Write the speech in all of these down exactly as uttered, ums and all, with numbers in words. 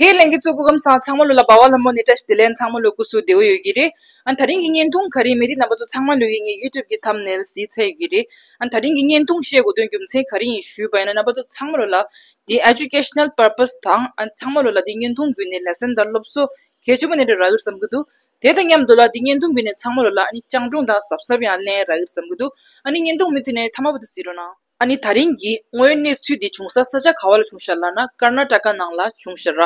དེ་ལན་གྱི་གཙོ་སྐུ་ཁམས་བཟང་། ཚང་མ་ལོ་ལ་བ་བ་ལྷ་མོ་ནི་བཀྲ་ཤིས་བདེ་ལེགས། ཚང་མ་ལོ་སྐུ་གཟུགས་བདེ་བོ་ཡོད་ཀྱི་རེད། ཨ་ད་རིང་གི་བརྙན་ཐུང་ག་རེ་མེད་དེ་རྣམ་པ་ཚོ་ཚང་མ་ལོ་ཡིན་ངའི་YouTube་གི་thumbnail་གཟིགས་ཚར་ཡོད་ཀྱི་རེད། ཨ་ད་རིང་གི་བརྙན་ཐུང་བཤད་དགོས་དོན་རྒྱུ་མཚན་ག་རེ་ཡིན་ཞུས་པ་ཡིན་ན། རྣམ་པ་ཚོ་ཚང་མ་ལོ་ལ་དེ་educational purpose་དང་ཨ་ཚང་མ་ལོ་ལ་དེ་བརྙན་ཐུང་བརྒྱུད་ནས་lesson་དང་སློབ་གསོ་གལ་ཆེན་པོ་ནས་རག་གི་རེད་བསམ་གྱི་འདུག་དེ་དང་མཉམ་དུ་ལ་དེ་བརྙན་ཐུང་བརྒྱུད་ནས་ཚང་མ་ལོ་ལ་ཨ་ནི་སྤྱང་གྲུང་དང་གཟབ་གཟབ་ཡང་ལེན་རག་གི་རེད་བསམ་གྱི་འདུག་ཨ་ནི་བརྙན་ཐུང་མུ་མཐུད་ནས་མཐའ་མ་བར་དུ་གཟིགས་རོགས་གནང་། ཨ་ནི་ད་རིང་གི་དངོས་ཡོད་གནས་ཚུལ་འདི་བྱུང་ས་ས་ཆ་ག་བ་ལ་བྱུང་ཤག་ལབ་ན་ཀར་ན་ཊ་ཀ་ནང་ལ་བྱུང་ཤག་ར།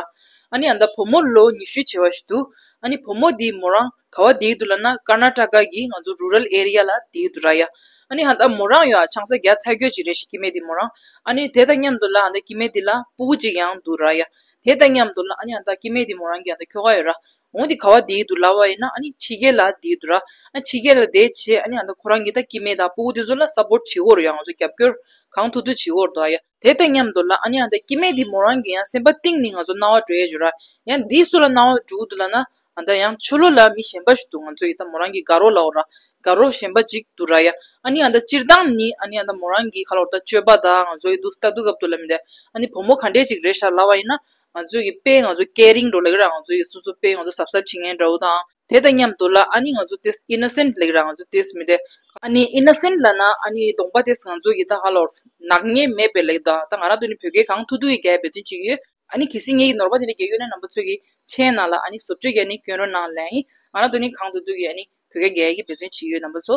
ཨ་ནི་ཨ་ད་བུ་མོ་ལོ་ཉི་ཤུ་བྱས་པ་ཞིག་འདུག་ཨ་ནི་བུ་མོ་འདི་མོ་རང་ག་བ་བསྡད་འདུག་ལབ་ན་ཀར་ན་ཊ་ཀ་གི་ང་ཚོ་rural area་ལ་བསྡད་འདུག་ར་ཡ། ཨ་ནི་ཨ་ད་མོ་རང་ཡོད་ཆང་ས་རྒྱག་ཚར་གྱི་རེད་ཤག་སྐྱེ་དམན་འདི་མོ་རང་། ཨ་ནི་དེ་དང་མཉམ་དུ་ལ་ཨ་ད་སྐྱེ་དམན་འདི་ལ་སྤུ་གུ་གཅིག་ཡང་འདུག་ར་ཡ། དེ་དང་མཉམ་དུ་ལ་ཨ་ནི་ཨ་ད་སྐྱེ་དམན་འདི་མོ་རང་གི་ཨ་ད་ཁྱོ་ག་ཡོད་ར། འོ་འདི་ག་བ་བསྡད་འདུག་ལབ་པ་ཡིན་ན་ཨ་ནི་ཕྱི་རྒྱལ་ལ་བསྡད་འདུག་ར། ཨ་ཕྱི་རྒྱལ་ལ་བསྡད་བྱས་ཨ་ནི་ཨ་ད་ཁོ་རང་གི་ད་སྐྱེ་དམན་དང་སྤུ་གུ་དེ་ཚོ་ལ་སཔོརཊ་བྱེད་དགོས་རེད་ཡ། ང་ཚོ་རྒྱབ་སྐྱོར་གང་ཐུབ་ཐུབ་བྱེད་དགོས་རེད་འདུག་ཡ། དེ་དང་མཉམ་དུ་ལ་ཨ་ནི་ཨ་ད་སྐྱེ་དམན་འདི་མོ་རང་གི་ཡང་སེམས་པ་གཏིང་ནས་ང་ཚོ་སྣང་བ་འགྲོ་ཡ་ཡོད་ར། ཡང་འདི་སུ་ལ་སྣང་བ་འགྲོ་གི་འདུག་ལབ་ན་ཨ་ད་ཡང་ཕྱི་ལོགས་ལ་མི་གཞན་པ་ཞིག་འདུག་ང་ཚོ་ཡི་ད་མོ་རང་གི་དགའ་རོགས་ལབ་དགོས་ར། དགའ་རོགས་གཞན་པ་གཅིག་འདུག་ར་ཡ། ཨ་ནི་ཨ་ད་སྤྱིར་བཏང་ནི་ཨ་ནི་ཨ་ད་མོ་རང་གི་ཁ་ལོར་ད་སྤྱོད་པ་དང་ང་ཚོ་ཡི་འདུག་ལྟ་དུས་སྐབས་དུ་ལ་མི་འདུག་ཨ་ནི་བུ་མོ་ག་འདྲས་ཅིག་རེད་ཤག་ལབ་པ་ཡིན་ན། ང་ཚོ་ཡི་དཔེ་ང་ཚོ་caring་འགྲོ་ལ་གི་ར། ང་ཚོ་ཡི་སོ་སོ་དཔེ་ང་ཚོ་གཟབ་གཟབ་བྱེད་མཁན་འདྲ་བོ་དང་། དེ་དང་མཉམ་དུ་ལ་ཨ་ནི་ང་ཚོ་དེས་innocent་ལབ་ཀྱི་ར། ང་ཚོ་དེས་མི་དེ་ཨ་ནི་innocent་ལབ་ན་ཨ་ནི་གདོང་པ་དེས་ང་ཚོ་ཡི་ད་ཧ་ལོར་ནག་ཉེས་མེད་པའི་ལབ་ཀྱི་འདུག་ད་ང་རང་དུ་ནི་བོད་སྐད་གང་ཐུབ་ཐུབ་ཡི་རྒྱག་འབད་བརྩོན་བྱེད་ཀྱི་ཡོད། ཨ་ནི་གལ་སྲིད་ངེད་ཀྱི་ནོར་བ་དེ་འདྲ་རྒྱག་ཡོད་ན་རྣམ་པ་ཚོ་གི་མཆན་ནང་ལ་ཨ་ནི་བཟོ་བཅོས་རྒྱག་ནི་སྐྱོན་རོགས་གནང་ལབ་ཡིན། ང་རང་དུ་ནི་གང་ཐུབ་ཐུབ་ཀྱི་ཨ་ནི་བོད་སྐད་རྒྱག་གི་འབད་བརྩོན་བྱེད་ཀྱི་ཡོད་རྣམ་པ་ཚོ།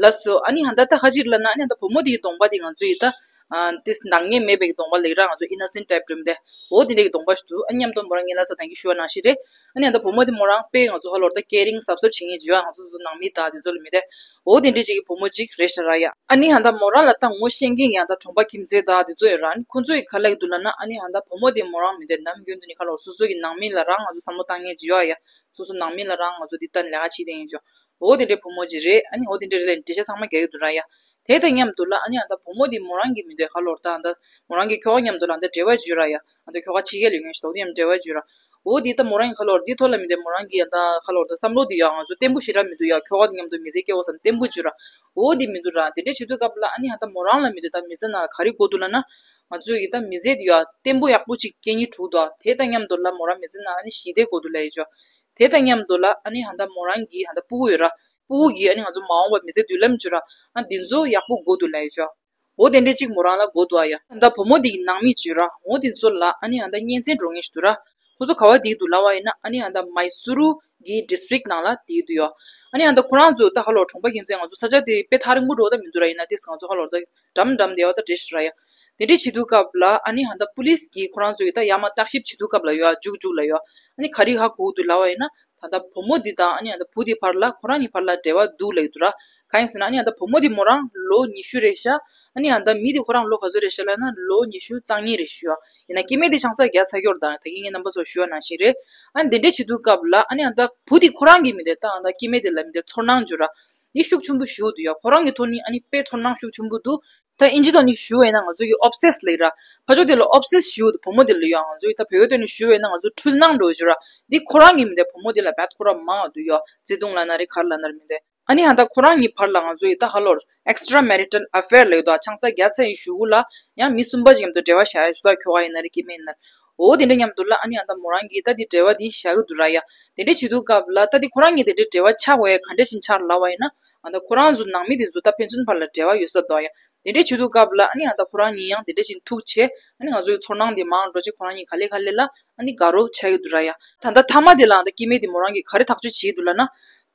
ལགས་སོ། ཨ་ནི་ཧ་ད་ད་ཧ་ཅིག་ལབ་ན་ཨ་ནི་ཧ་ད་བུ་མོ་དེ་གི་གདོང་པ་དེ་ང་ཚོ་ཡི་ད་ཨ་དེས་ནག་ཉེས་མེད་པའི་གདོང་པ་ལབ་ཀྱི་ར། ང་ཚོ་innocent type་འགྲོ་མི་དེ། འོ་དེ་འདྲའི་གདོང་པ་ཞིག་འདུག་ཨ་མཉམ་དུ་མོ་རང་ངས་ལ་ས་དང་གི་ཞུ་བ་ནང་བཞིན་རེད། ཨ་ནི་ཨ་ད་བུ་མོ་དེ་མོ་རང་དཔེ་ང་ཚོ་ཧ་ལོར་ད་caring་གཟབ་གཟབ་བྱེད་མཁན་བྱེད་ཡ། ང་ཚོ་སོ་སོ་ནང་མི་དང་དེ་ཚོ་ལ་མི་དེ། འོ་དེ་འདྲའི་ཅིག་གི་བུ་མོ་ཅིག་རེད་ཤག་ར་ཡ། ཨ་ནི་ཨ་ད་མོ་རང་ལ་ད་ངོ་ཤེས་མཁན་ཡང་ད་གྲོང་པ་ཁྱིམ་མཚེས་དང་དེ་ཚོ་ཡོད་ར། ཨ་ནི་ཁོ་ཚོ་ཡི་ག་ལབ་ཀྱི་འདུག་ལབ་ན་ཨ་ནི་ཨ་ད་བུ་མོ་དེ་མོ་རང་མི་དེ་ནམ་རྒྱུན་དུ་ནི་ཁ་ལོར་སོ་སོ་གི་ནང་མི་ལ་རང་ང་ཚོ་བསམ་བློ་བཏང་མཁན་ཅིག་ཡོད་ཡ། སོ་སོ་ནང་མི་ལ་རང་ང་ཚོ་འདི་ལྟར་ལས་ཀ་བྱེད་དེ་ཡིན་ཅོ། འོ་དེ་འདྲའི་བུ་མོ་ཅིག་རེད། ཨ་ནི་འོ་དེ་འདྲའི་རེད་ལབ་འགྲེལ་བཤད་ཚང་མ་རྒྱག་གི་འདུག་ར་ཡ། དེ་དང་མཉམ་དུ་ལ་ཨ་ནི་ཨ་ད་བུ་མོ་དེ་མོ་རང་གི་མི་དེ་ཧ་ལོར་ད་ཨ་ད་མོ་རང་གི་ཁྱོ་ག་མཉམ་དུ་ལ་ཨ་ད་འབྲེལ་བ་ཅིག་ཡོད་ར་ཡ། ཨ་ད་ཁྱོ་ག་ཕྱི་རྒྱལ་ལ་ཡོད་མཁན་ཞིག་འདུག་དེ་མཉམ་འབྲེལ་བ་ཅིག་ཡོད་ར། འོ་དེ་ད་མོ་རང་གི་ཁ་ལོར་དེ་ཐོག་ལ་མི་དེ་མོ་རང་གི་ཨ་ད་ཁ་ལོར་ད་བསམ་བློ་དེ་ཡ་ང་ཚོ་བརྟན་པོ་ཞེ་དྲག་མི་འདུག་ཡ། ཁྱོ་ག་དེ་མཉམ་དུ་མི་ཚེ་སྐྱེལ་བ་བསམ་བརྟན་པོ་ཅིག་ཡོད་ར། འོ་དེ་མི་འདུག་ར། དེ་འདྲ་བྱེད་དུས་སྐབས་ལ་ཨ་ནི་ཨ་ད་མོ་རང་ལ་མི་དེ་ད་མི་ཚེ་ནང་ལ་ག་རེ་དགོས་འདུག་ལབ་ན། ང་ཚོ་ཡི་ད་མི་ཚེ་དེ་ཡ་བརྟན་པོ་ཡག་པོ་ཅིག་སྐྱེལ་སྙིང་འདུག་དོ། དེ་དང་མཉམ་དུ་ལ་མོ་རང་མི་ཚེ་ནང་ཨ་ནི་ཞི་བདེ་དགོས་འདུག་ལབ་ཡོད་ཅོ། དེ་དང་མཉམ་དུ་ལ་ཨ་ནི་ཧ་ད་མོ་རང་གི་ཧ་ད་སྤུ་གུ་ཡོད་ར། སྤུ་གུ་གི་ཨ་ནི་ང་ཚོ་མ་འོངས་པ་མི་ཚེ་མདུན་ལམ་ཅིག་ཡོད་ར། ཨ་འདི་ཚོ་ཡག་པོ་དགོས་འདུག་ལབ་ཡོད་ཅོ། འོ་དེ་འདྲ་ཅིག་མོ་རང་ལ་དགོས་འདུག་ཨ་ཡ། ད་བུ་མོ་དེ་གི་ནང་མི་ཅིག་ཡོད་ར། འོ་དེ་ཚོ་ལ་ཨ་ནི་ཧ་ད་གཉེན་ཚན་འགྲོ་མཁན་ཞིག་འདུག་ར། ཁོ་ཚོ་ག་བ་བསྡད་འདུག་ལབ་པ་ཡིན་ན་ཨ་ནི་ཧ་ད་མའི་སུ་རུ་གི་district་ནང་ལ་བསྡད་འདུག་ཡོ། ཨ་ནི་ཧ་ད་ཁོ་རང་ཚོ་ད་ཧ་ལོ་གྲོང་པ་ཁྱིམ་མཚེས་ང་ཚོ་ས་ཆ་དེ་དཔེ་ཐག་རིང་པོ་འགྲོ་ད་མི་འདུག་ར། ཡིན་ན་དེས་ང་ཚོ་ཧ་ལོ་ད་འགྲམ་འགྲམ་བསྡད་པ་ད་འདྲ་ཞིག་ར་ཡ། དེ་འདྲ་བྱེད་དུས་སྐབས་ལ་ཨ་ནི་ཧ་ད་པུ་ལིས་ཀྱིས་ཁོ་རང་ཚོ་ཡི་ད་ཡར་མར་བརྟག་ཞིབ་བྱེད་དུས་སྐབས་ལ་ཡོ་རྒྱུག་རྒྱུག་ལ་ཡོ། ཨ་ནི་ག་རེ་ཧ་གོ་འདུག་ལབ་པ་ཡིན་ན། ད་ལྟ་བུ་མོ་འདི་དང་ཨ་ནི་ཨ་ད་བུ་འདི་བར་ལ་ཁོ་རང་གཉིས་བར་ལ་འབྲེལ་བ་འདུག་ལབ་ཀྱི་འདུག་ར། གང་ཡིན་ཟེར་ན་ཨ་ནི་ཨ་ད་བུ་མོ་འདི་མོ་རང་ལོ་ཉི་ཤུ་རེད་ཤག་ཨ་ནི་ཨ་ད་མི་འདི་ཁོ་རང་ལོ་ག་ཚོད་རེད་ཤག་ལབ་ན་ལོ་ཉི་ཤུ་རྩ་གཉིས་རེད་ཤག་ཡོ། ཡིན་ན་སྐྱེ་དམན་འདི་ཆང་ས་རྒྱག་ཚར་ཡོད་རེད། ད་ད་གིན་ངས་རྣམ་པ་ཚོར་ཞུ་བ་ནང་བཞིན་རེད། ཨ་ནི་འདི་འདྲ་བྱེད་དུས་སྐབས་ལ་ཨ་ནི་ཨ་ད་བུ་འདི་ཁོ་རང་གི་མི་འདི་ད་ཨ་ད་སྐྱེ་དམན་འདི་ལ་མི་འདི་ཚོར་སྣང་བྱུང་ར། འདི་ཤུགས་ཆེན་པོ་ཞེ་པོ་འདུག་ཡོ། ཁོ་རང་གི་ཐོག་ནས་ཨ་ནི་དཔེ་ཚོར་སྣང་ཤུགས་ཆེན་པོ་འདུག་ད་ཨིན་ཇི་ཐོག་ནས་ཞུ་བས་ན་ང་ཚོ་གི་obsess་ལབ་ཀྱི་ར། ཕར་ཕྱོགས་དེ་ལ་obsess་ཞུ་བོ་དེ་བུ་མོ་དེ་ལ་ཡོད། ང་ཚོ་ཡི་ད་བོད་སྐད་ཐོག་ནས་ཞུ་བས་ན་ང་ཚོ་འཁྲུལ་སྣང་འགྲོ་ཞུ་ར། འདི་ཁོ་རང་གི་མི་འདི་བུ་མོ་དེ་ལ་རྦད་ཁོ་རང་མང་བ་འདུག་ཡོ། བརྩེ་དུང་ལབ་ན་རེད་ག་རེ་ལབ་ན་རེད་མི་འདི། ཨ་ནི་ཧ་ད་ཁོ་རང་གཉིས་བར་ལ་ང་ཚོ་ཡི་ད་ཧ་ལོར་extramarital affair་ལབ་ཀྱི་འདུག་ཆང་ས་རྒྱག་ཚར་ཡི་གཞུག་གུ་ལ་ཡང་མི་གསུམ་པ་ཞིག་མཉམ་དུ་འབྲེལ་བ་བཞག་ཡོད་ཞུ་ད་ཁྱོ་ག་ཡིན་ན་རེད་སྐྱེ་དམན་ཡིན་ན་རེད། འོ་དེ་འདྲ་མཉམ་དུ་ལ་ཨ་ནི་ཨ་ད་མོ་རང་གིས་ད་འདི་འབྲེལ་བ་འདི་བཞག་གི་འདུག་ར་ཡ། དེ་འདྲ་བྱེད་དུས་སྐབས་ལ་ད་འདི་ཁོ་རང་གཉིས་དེ་འདྲའི་འབྲེལ་བ་ཆགས་དགོས་ཡ་ག་འདྲ་ཞིག་ཆགས་ལབ་པ་ཡིན་ན། ཨ་ད་ཁོ་རང་ཚོ་ནང་མི་དེ་ཚོ་ད་ཕན་ཚུན་བར་ལ་འབྲེལ་བ་ཡོད་ས་འདུག་ཡ། དེ་འདྲ་བྱེད་དུས་སྐབས་ལ་ཨ་ནི་ཨ་ད་ཁོ་རང་གཉིས་ཡང་དེ་འདྲ་ཞིག་ཐུག་བྱས་ཨ་ནི་ང་ཚོའི་ཚོར་སྣང་དེ་མང་འགྲོ་ཆེ་ཁོ་རང་གཉིས་ག་ལེ་ག་ལེ་ལ་ཨ་ནི་དགའ་རོགས་ཆགས་ཡོད་འདུག་ར་ཡ། ད་ད་མཐའ་མ་དེ་ལ་ཨ་ད་སྐྱེ་དམན་དེ་མོ་རང་གིས་ག་རེ་ཐག་གཅོད་བྱེད་འདུག་ལབ་ན།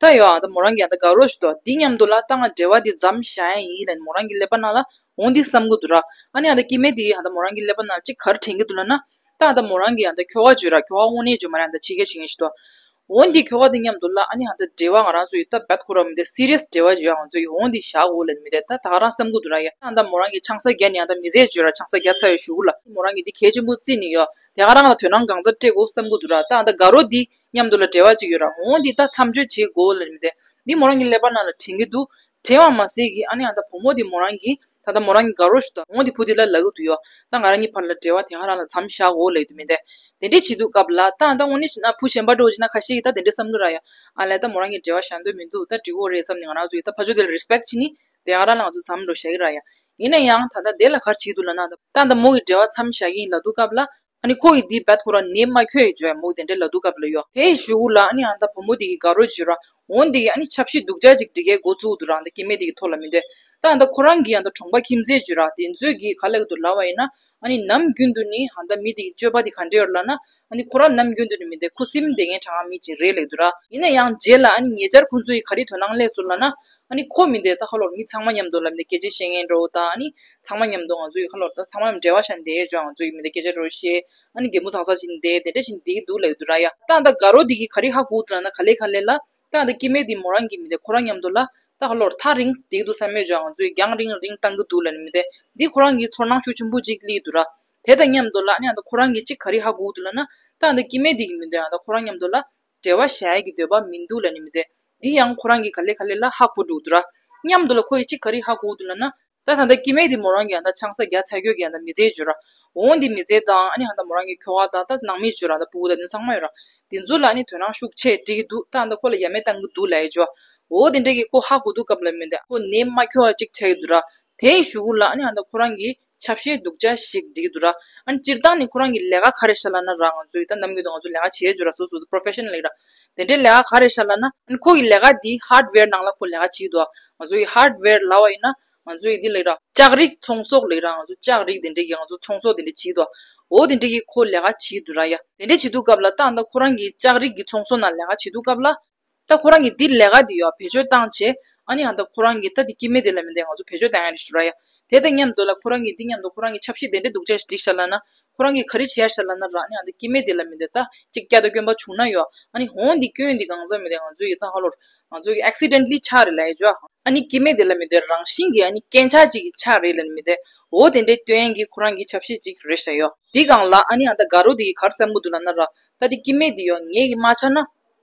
ད་ཡོ་ཨ་ད་མོ་རང་གིས་ཨ་ད་དགའ་རོགས་ཞུ་དོ་འདི་མཉམ་དུ་ལ་ད་ང་འབྲེལ་བ་འདི་མཚམས་བཞག་ཡ་ཡིན་ལབ་མོ་རང་གི་ཀླད་པ་ནང་ལ་འོང་འདི་བསམ་གི་འདུག་ར། ཨ་ནི་ཨ་ད་སྐྱེ་དམན་དེ་ཨ་ད་མོ་རང་གི་ཀླད་པ་ནང་ཅིག་ག་རེ་དྲན་གི་འདུག་ལབ་ན། ད་ཨ་ད་མོ་རང་གི་ཨ་ད་ཁྱོ་ག་བརྗོད་ར་ཁྱོ་ག་དངོས་གནས་བརྗོད་མ་རེད་ཨ་ད་ཕྱི་རྒྱལ་བྱེད་མཁན་ཞིག་འདུག་འོ་འདི་ཁྱོ་ག་དེ་མཉམ་དུ་ལ་ཨ་ནི་ཨ་ད་འབྲེལ་བ་ང་རང་ཚོ་ཡི་ད་རྦད་ཁོ་ར་མི་དེ་སི་རི་ཡས་འབྲེལ་བ་བརྗོད་ང་ཚོ་ཡི་འོ་འདི་བཞག་འོ་ལབ་མི་དེ་ད་ད་ག་རང་བསམ་གི་འདུག་ར་ཡ། ཨ་ད་མོ་རང་གི་ཆང་ས་རྒྱག་ནི་ཨ་ད་མི་ཚེ་བརྗོད་ར་ཆང་ས་རྒྱག་ཚར་ཡོད་གཞུག་གུ་ལ་མོ་རང་གི་འདི་གལ་ཆེན་པོ་བརྩི་ནི་ཡོད་དེ་ག་རང་ལ་དོ་སྣང་གང་ཚ་སྤྲད་དགོས་བསམ་གི་འདུག་ར། ད་ཨ་ད་དགའ་རོགས་འདི་མཉམ་དུ་ལ་འབྲེལ་བ་ཅིག་ཡོད་ར་འོ་འདི་ད་མཚམས་གཅོད་བྱེད་དགོས་ལབ་མི་དེ་འདི་མོ་རང་གི་ཀླད་པ་ནང་ལ་དྲན་གི་འདུག་དྲན་བ་མ་ཟད་ཀྱི་ཨ་ནི་ཨ་ད་བུ་མོ་དེ་མོ་རང་གི་ད་ལྟ་མོ་རང་གི་དགའ་རོགས་ཤིག་དང་འོ་དེ་བུ་དེ་ལ་ལབ་གི་འདུག་ཡོ། ད་ང་རང་གཉིས་བར་ལ་འབྲེལ་བ་དེ་ག་རང་ལ་མཚམས་བཞག་འོ་ལབ་འདུག་མི་དེ། དེ་འདྲས་བྱེད་དུས་སྐབས་ལ་ད་ད་དངོས་གནས་བྱས་ན་བུ་གཞན་པ་འདྲ་བོ་བྱས་ན་ཁ་ཤས་ཀྱིས་ད་དེ་འདྲས་བསམ་གི་ར་ཡ། ཨ་ལས་ད་མོ་རང་གི་འབྲེལ་བ་བཞག་འདོད་མི་འདུག་ད་འགྲིག་གི་རེད་བསམ་ནས་ང་རང་ཚོ་ཡིས་ད་ཕར་ཕྱོགས་དེ་ལ་རི་སི་པེག་བྱེད་ནི་དེ་ག་རང་ལ་ང་ཚོ་མཚམས་འགྲོ་བཞག་གི་ར་ཡ། ཡིན་ན་ཡང་ད་ལྟ་དེ་ལ་ག་རེ་བྱེད་ཀྱི་འདུག་ལབ་ན་ད་ད་མོ་གི་འབྲེལ་བ་མཚམས་བཞག་གི་ཡིན་ལབ་དུས་སྐབས་ལ། ཨ་ནི་ཁོ་ཡི་འདི་བད་ཁོ་ར་ནེ་མ་ཁྱོད་ཡི་བརྗོད་མོ་དེ་འདྲ་ལ་དུ་སྐབས་ལ་ཡོ། དེའི་གཞུག་ལ་ཨ་ནི་ཨ་ད་བུ་མོ་དེ་གི་དགའ་རོགས་བྱོས་ར། འོན་དེ་གི་ཨ་ནི་ཆབ་ཤི་སྡུག་ཅག་ཅིག་འགྲིག་གེ་འགོ་བཙུགས་འདུག་ར། ཨ་ད་སྐྱེ་དམན་དེ་གི་ཐོག་ལ་མི་འདོད། ད་ཨ་ད་ཁོ་རང་གི་ཨ་ད་གྲོང་པ་ཁྱིམ་མཚེས་བྱོས་ར། དེ་ཚོས་གི་ག་ལ་གི་འདུག་ལབ་པ་ཡིན་ན། ཨ་ནི་ནམ་རྒྱུན་དུ་ནི་ཨ་ད་མི་དེ་གི་སྤྱོད་པ་དེ་ག་འདྲ་ཡོད་ལབ་ན། ཨ་ནི་ཁོ་རང་ནམ་རྒྱུན་དུ་ནི་མི་འདོད་ཁུ་སིམ་བསྡད་མཁན་གྲང་མི་ཅིག་རེད་ལབ་འདུག་ར། ཡིན་ན་ཡང་རྗེས་ལ་ཨ་ནི་ཉེ་ཆར་ཁོ་ཚོ་ཡི་ག་རེ་དོ་སྣང་སླེབས་སོང་ལབ་ན། ཨ་ནི་ཁོ་མི་འདོད་ད་ཁ་ལོར་མི་ཚང་མ་མཉམ་དུ་ལབ་མི་འདོད་སྐད་ཆ་བཤད་མཁན་འདྲ་བོ་ད། ཨ་ནི་ཚང་མ་མཉམ་དུ་ང་ཚོ་ཡི་ཁ་ལོར་ད་ཚང་མ་མཉམ་འབྲེལ་བ་བྱས་འདི་ཡོད་ཅོག་ང་ཚོ་ཡི་མི་འདོད་སྐད་ཆ་འདྲ་བོ་བཤད། ཨ་ནི་གད་མོ་ཚང་ཚང་བྱས་ནས་བསྡད་དེ་འདྲ་བྱས་ནས་བསྡད་ཀྱི་འདུག་ལབ་ཀྱི་འདུག་ར་ཡ། ད་ད་དགའ་རོགས་འདི་གིས་ག་རེ་ཧ་གོ་འདུག་ལབ་ན། ག་ལེ་ག་ལེ་ལ་ད་ད་སྐྱེ་དམན་འདི་མོ་རང་གི་མི་འདོད་ཁོ་རང་མཉམ་དུ་ལ་ད་ཁ་ལོར་ཐག་རིང་བསྡད་ཀྱི་འདུག་བསམ་མེད་ཅོག་ང་ཚོ་ཡི་རྒྱང་རིང་རིང་བཏང་གི་འདུག་ལབ་ནི་མི་འདོད། འདི་ཁོ་རང་གི་ཚོར་སྣང་ཤུགས་ཆེན་པོ་ཅིག་སླེབས་འདུག་ར། དེ་དང་མཉམ་དུ་ལ་ཨ་ནི་ཨ་ད་ཁོ་རང་གིས་ཅིག་ག་རེ་ཧ་གོ་འདུག་ལབ་ན། ད་ཨ་ད་སྐྱེ་དམན་དེ་གི་མི་འདོད་ཨ་ད་ཁོ་རང་མཉམ་དུ་ལ་འབྲེལ་བ་བཞག་ཡས་ཀྱི་འདོད་པ་མི་འདུག་ལབ་ནི་མི་འདོད། འདི་ཡང་ཁོ་རང་གིས་ག་ལེ་ག་ལེ་ལ་ཧ་གོ་འགྲོ་འདུག་ར། མཉམ་དུ་ལ་ཁོ་ཡིས་ཅིག་ག་རེ་ཧ་གོ་འདུག་ལབ་ན། ད་ད་ཨ་ད་སྐྱེ་དམན་དེ་མོ་རང་གི་ཨ་ད་ཆང་ས་རྒྱག་ཚར་ཁྱོད་ཀྱི་ཨ་ད་མི་ཚེ་བྱོས་ར། འོ་འདི་མི་ཚེ་དང་ཨ་ནི་ཨ་ད་མོ་རང་གི་ཁྱོ་ག་དང་ད་ནང་མི་བྱོས་ར། ད་ཕྲུ་གུ་དང་འདི་ཚང་མ་ཡོད་ར། དེ་ཚོ་ལ་ཨ་ནི་དོ་སྣང་ཤུགས་ཆེ་སྤྲད་ཀྱི་འདུག་ད་ཨ་ད་ཁོ་ལ་ཡ་མེད་བཏང་གི་འདུག་ལབ་ཡས་ཅོག་འོ་དེ་འདྲ་གི་ཁོ་ཧ་གོ་དུས་སྐབས་ལ་མི་འདོད་ཁོ་ནེ་མ་ཁྱོ་ག་ཅིག་ཆགས་ཀྱི་འདུག་ར། དེའི་གཞུག་གུ་ལ་ཨ་ནི་ཨ་ད་ཁོ་རང་གི་ཆབ་ཤེས་སྡུག་ཅག་ཞིག་འགྲིག་འདུག་ར། ཨ་ནི་སྤྱིར་བཏང་ནི་ཁོ་རང་གི་ལས་ཀ་ག་རེ་ཤག་ལབ་ན་ར། ང་ཚོ་ཡི་ད་ནམ་རྒྱུན་དུ་ང་ཚོ་ལས་ཀ་བྱེད་ཡས་ཅོག་ར། སོ་སོ་སོ་པྲོ་ཕེ་ཤན་ལབ་ཀྱི་ར། དེ་འདྲའི་ལས་ཀ་ག་རེ་ཤག་ལབ་ན། ཨ་ནི་ཁོ་གི་ལས་ཀ་འདི་ཧར་ཌི་ཝེར་ནང་ལ་ཁོ་ལས་ཀ་བྱེད་ཀྱི་འདུག་ང་ཚོ་ཡི་ཧར་ཌི་ཝེར་ལབ་པ་ཡིན་ན་ང་ཚོ་ཡི་འདི་ལབ་ཀྱི་ར། ལྕགས་རིགས་ཚོང་ཟོག་ལབ་ཀྱི་ར། ང་ཚོ་ལྕགས་རིགས་དེ་འདྲའི་གི་ང་ཚོ་ཚོང་ཟོག་དེ་འདྲ་བྱེད་ཀྱི་འདུག་འོ་དེ་འདྲའི་གི་ཁོ་ལས་ཀ་བྱེད་ཀྱི་འདུག་ར་ཡ། དེ་འདྲ་བྱེད་དུས་སྐབས་ལ་ད་ཨ་ད་ཁོ་རང་གི་ལྕགས་རིགས་ཀྱི་ཚོང་ཟོག་ནང་ལས་ཀ་བྱེད་དུས་སྐབས་ལ། ད་ཁོ་རང་གིས་འདི་ལས་ཀ་འདི་ཡོ་བེད་སྤྱོད་བཏང་བྱས། ཨ་ནི་ཨ་ད་ཁོ་རང་གིས་ད་འདི་སྐྱེ་དམན་དེ་ལ་མི་འདོད་ང་ཚོ་བེད་སྤྱོད་བཏང་ཡ་རེད་ཞུ་ར་ཡ། དེ་དང་མཉམ་དུ་ལ་ཁོ་རང་གིས་འདི་མཉམ་དུ་ཁོ་རང་གིས་ཆབ་སྲིད་དེ་འདྲ་སྡུག་ཅག་ཞིག་སྒྲིག་ཤག་ལབ་ན། ཁོ་རང་གིས་ག་རེ་བྱེད་ཡ་ཤག་ལབ་ན་ར། ཨ་ནི་ཨ་ད་སྐྱེ་དམན་དེ་ལ་མི་འདོད་ད་ཅིག་སྐྱག་དང་སྐྱོན་པ་བྱུང་ན་ཡོ། ཨ་ནི་འོ་འདི་སྐྱོན་འདི་གང་ཟག་མི་འདོད་ང་ཚོ་ཡི་ད་ཧ་ལོར་ང་ཚོ་གི་ཨེག་སི་ཌེན་ཊི་ལི་ཆགས་རེད་ལབ་ཡ་ཅོག་ཨ་ནི་སྐྱེ་དམན་དེ་ལ་མི་འདོད་རང་བཞིན་གྱི་ཨ་ནི་རྐྱེན་ཆག་ཅིག་གི་ཆགས་རེད་ལབ་ནི་མི་འདོད། འོ་དེ་འདྲའི་སྟོན་གྱི་ཁོ་རང་གི་ཆབ་སྲིད་ཅིག་རེད་ཤག་ཡོ། འདི་སྒང་ལ་ཨ་ནི་ཨ་ད་དགའ་རོགས་དེ་གིས་ག་རེ་བསམ་གྱི་འདུག་ལབ་ན་ར། ད་འདི་སྐྱེ་དམན་དེ་ཡོ་ངེད་ཀྱིས་མ་ཆགས་ན།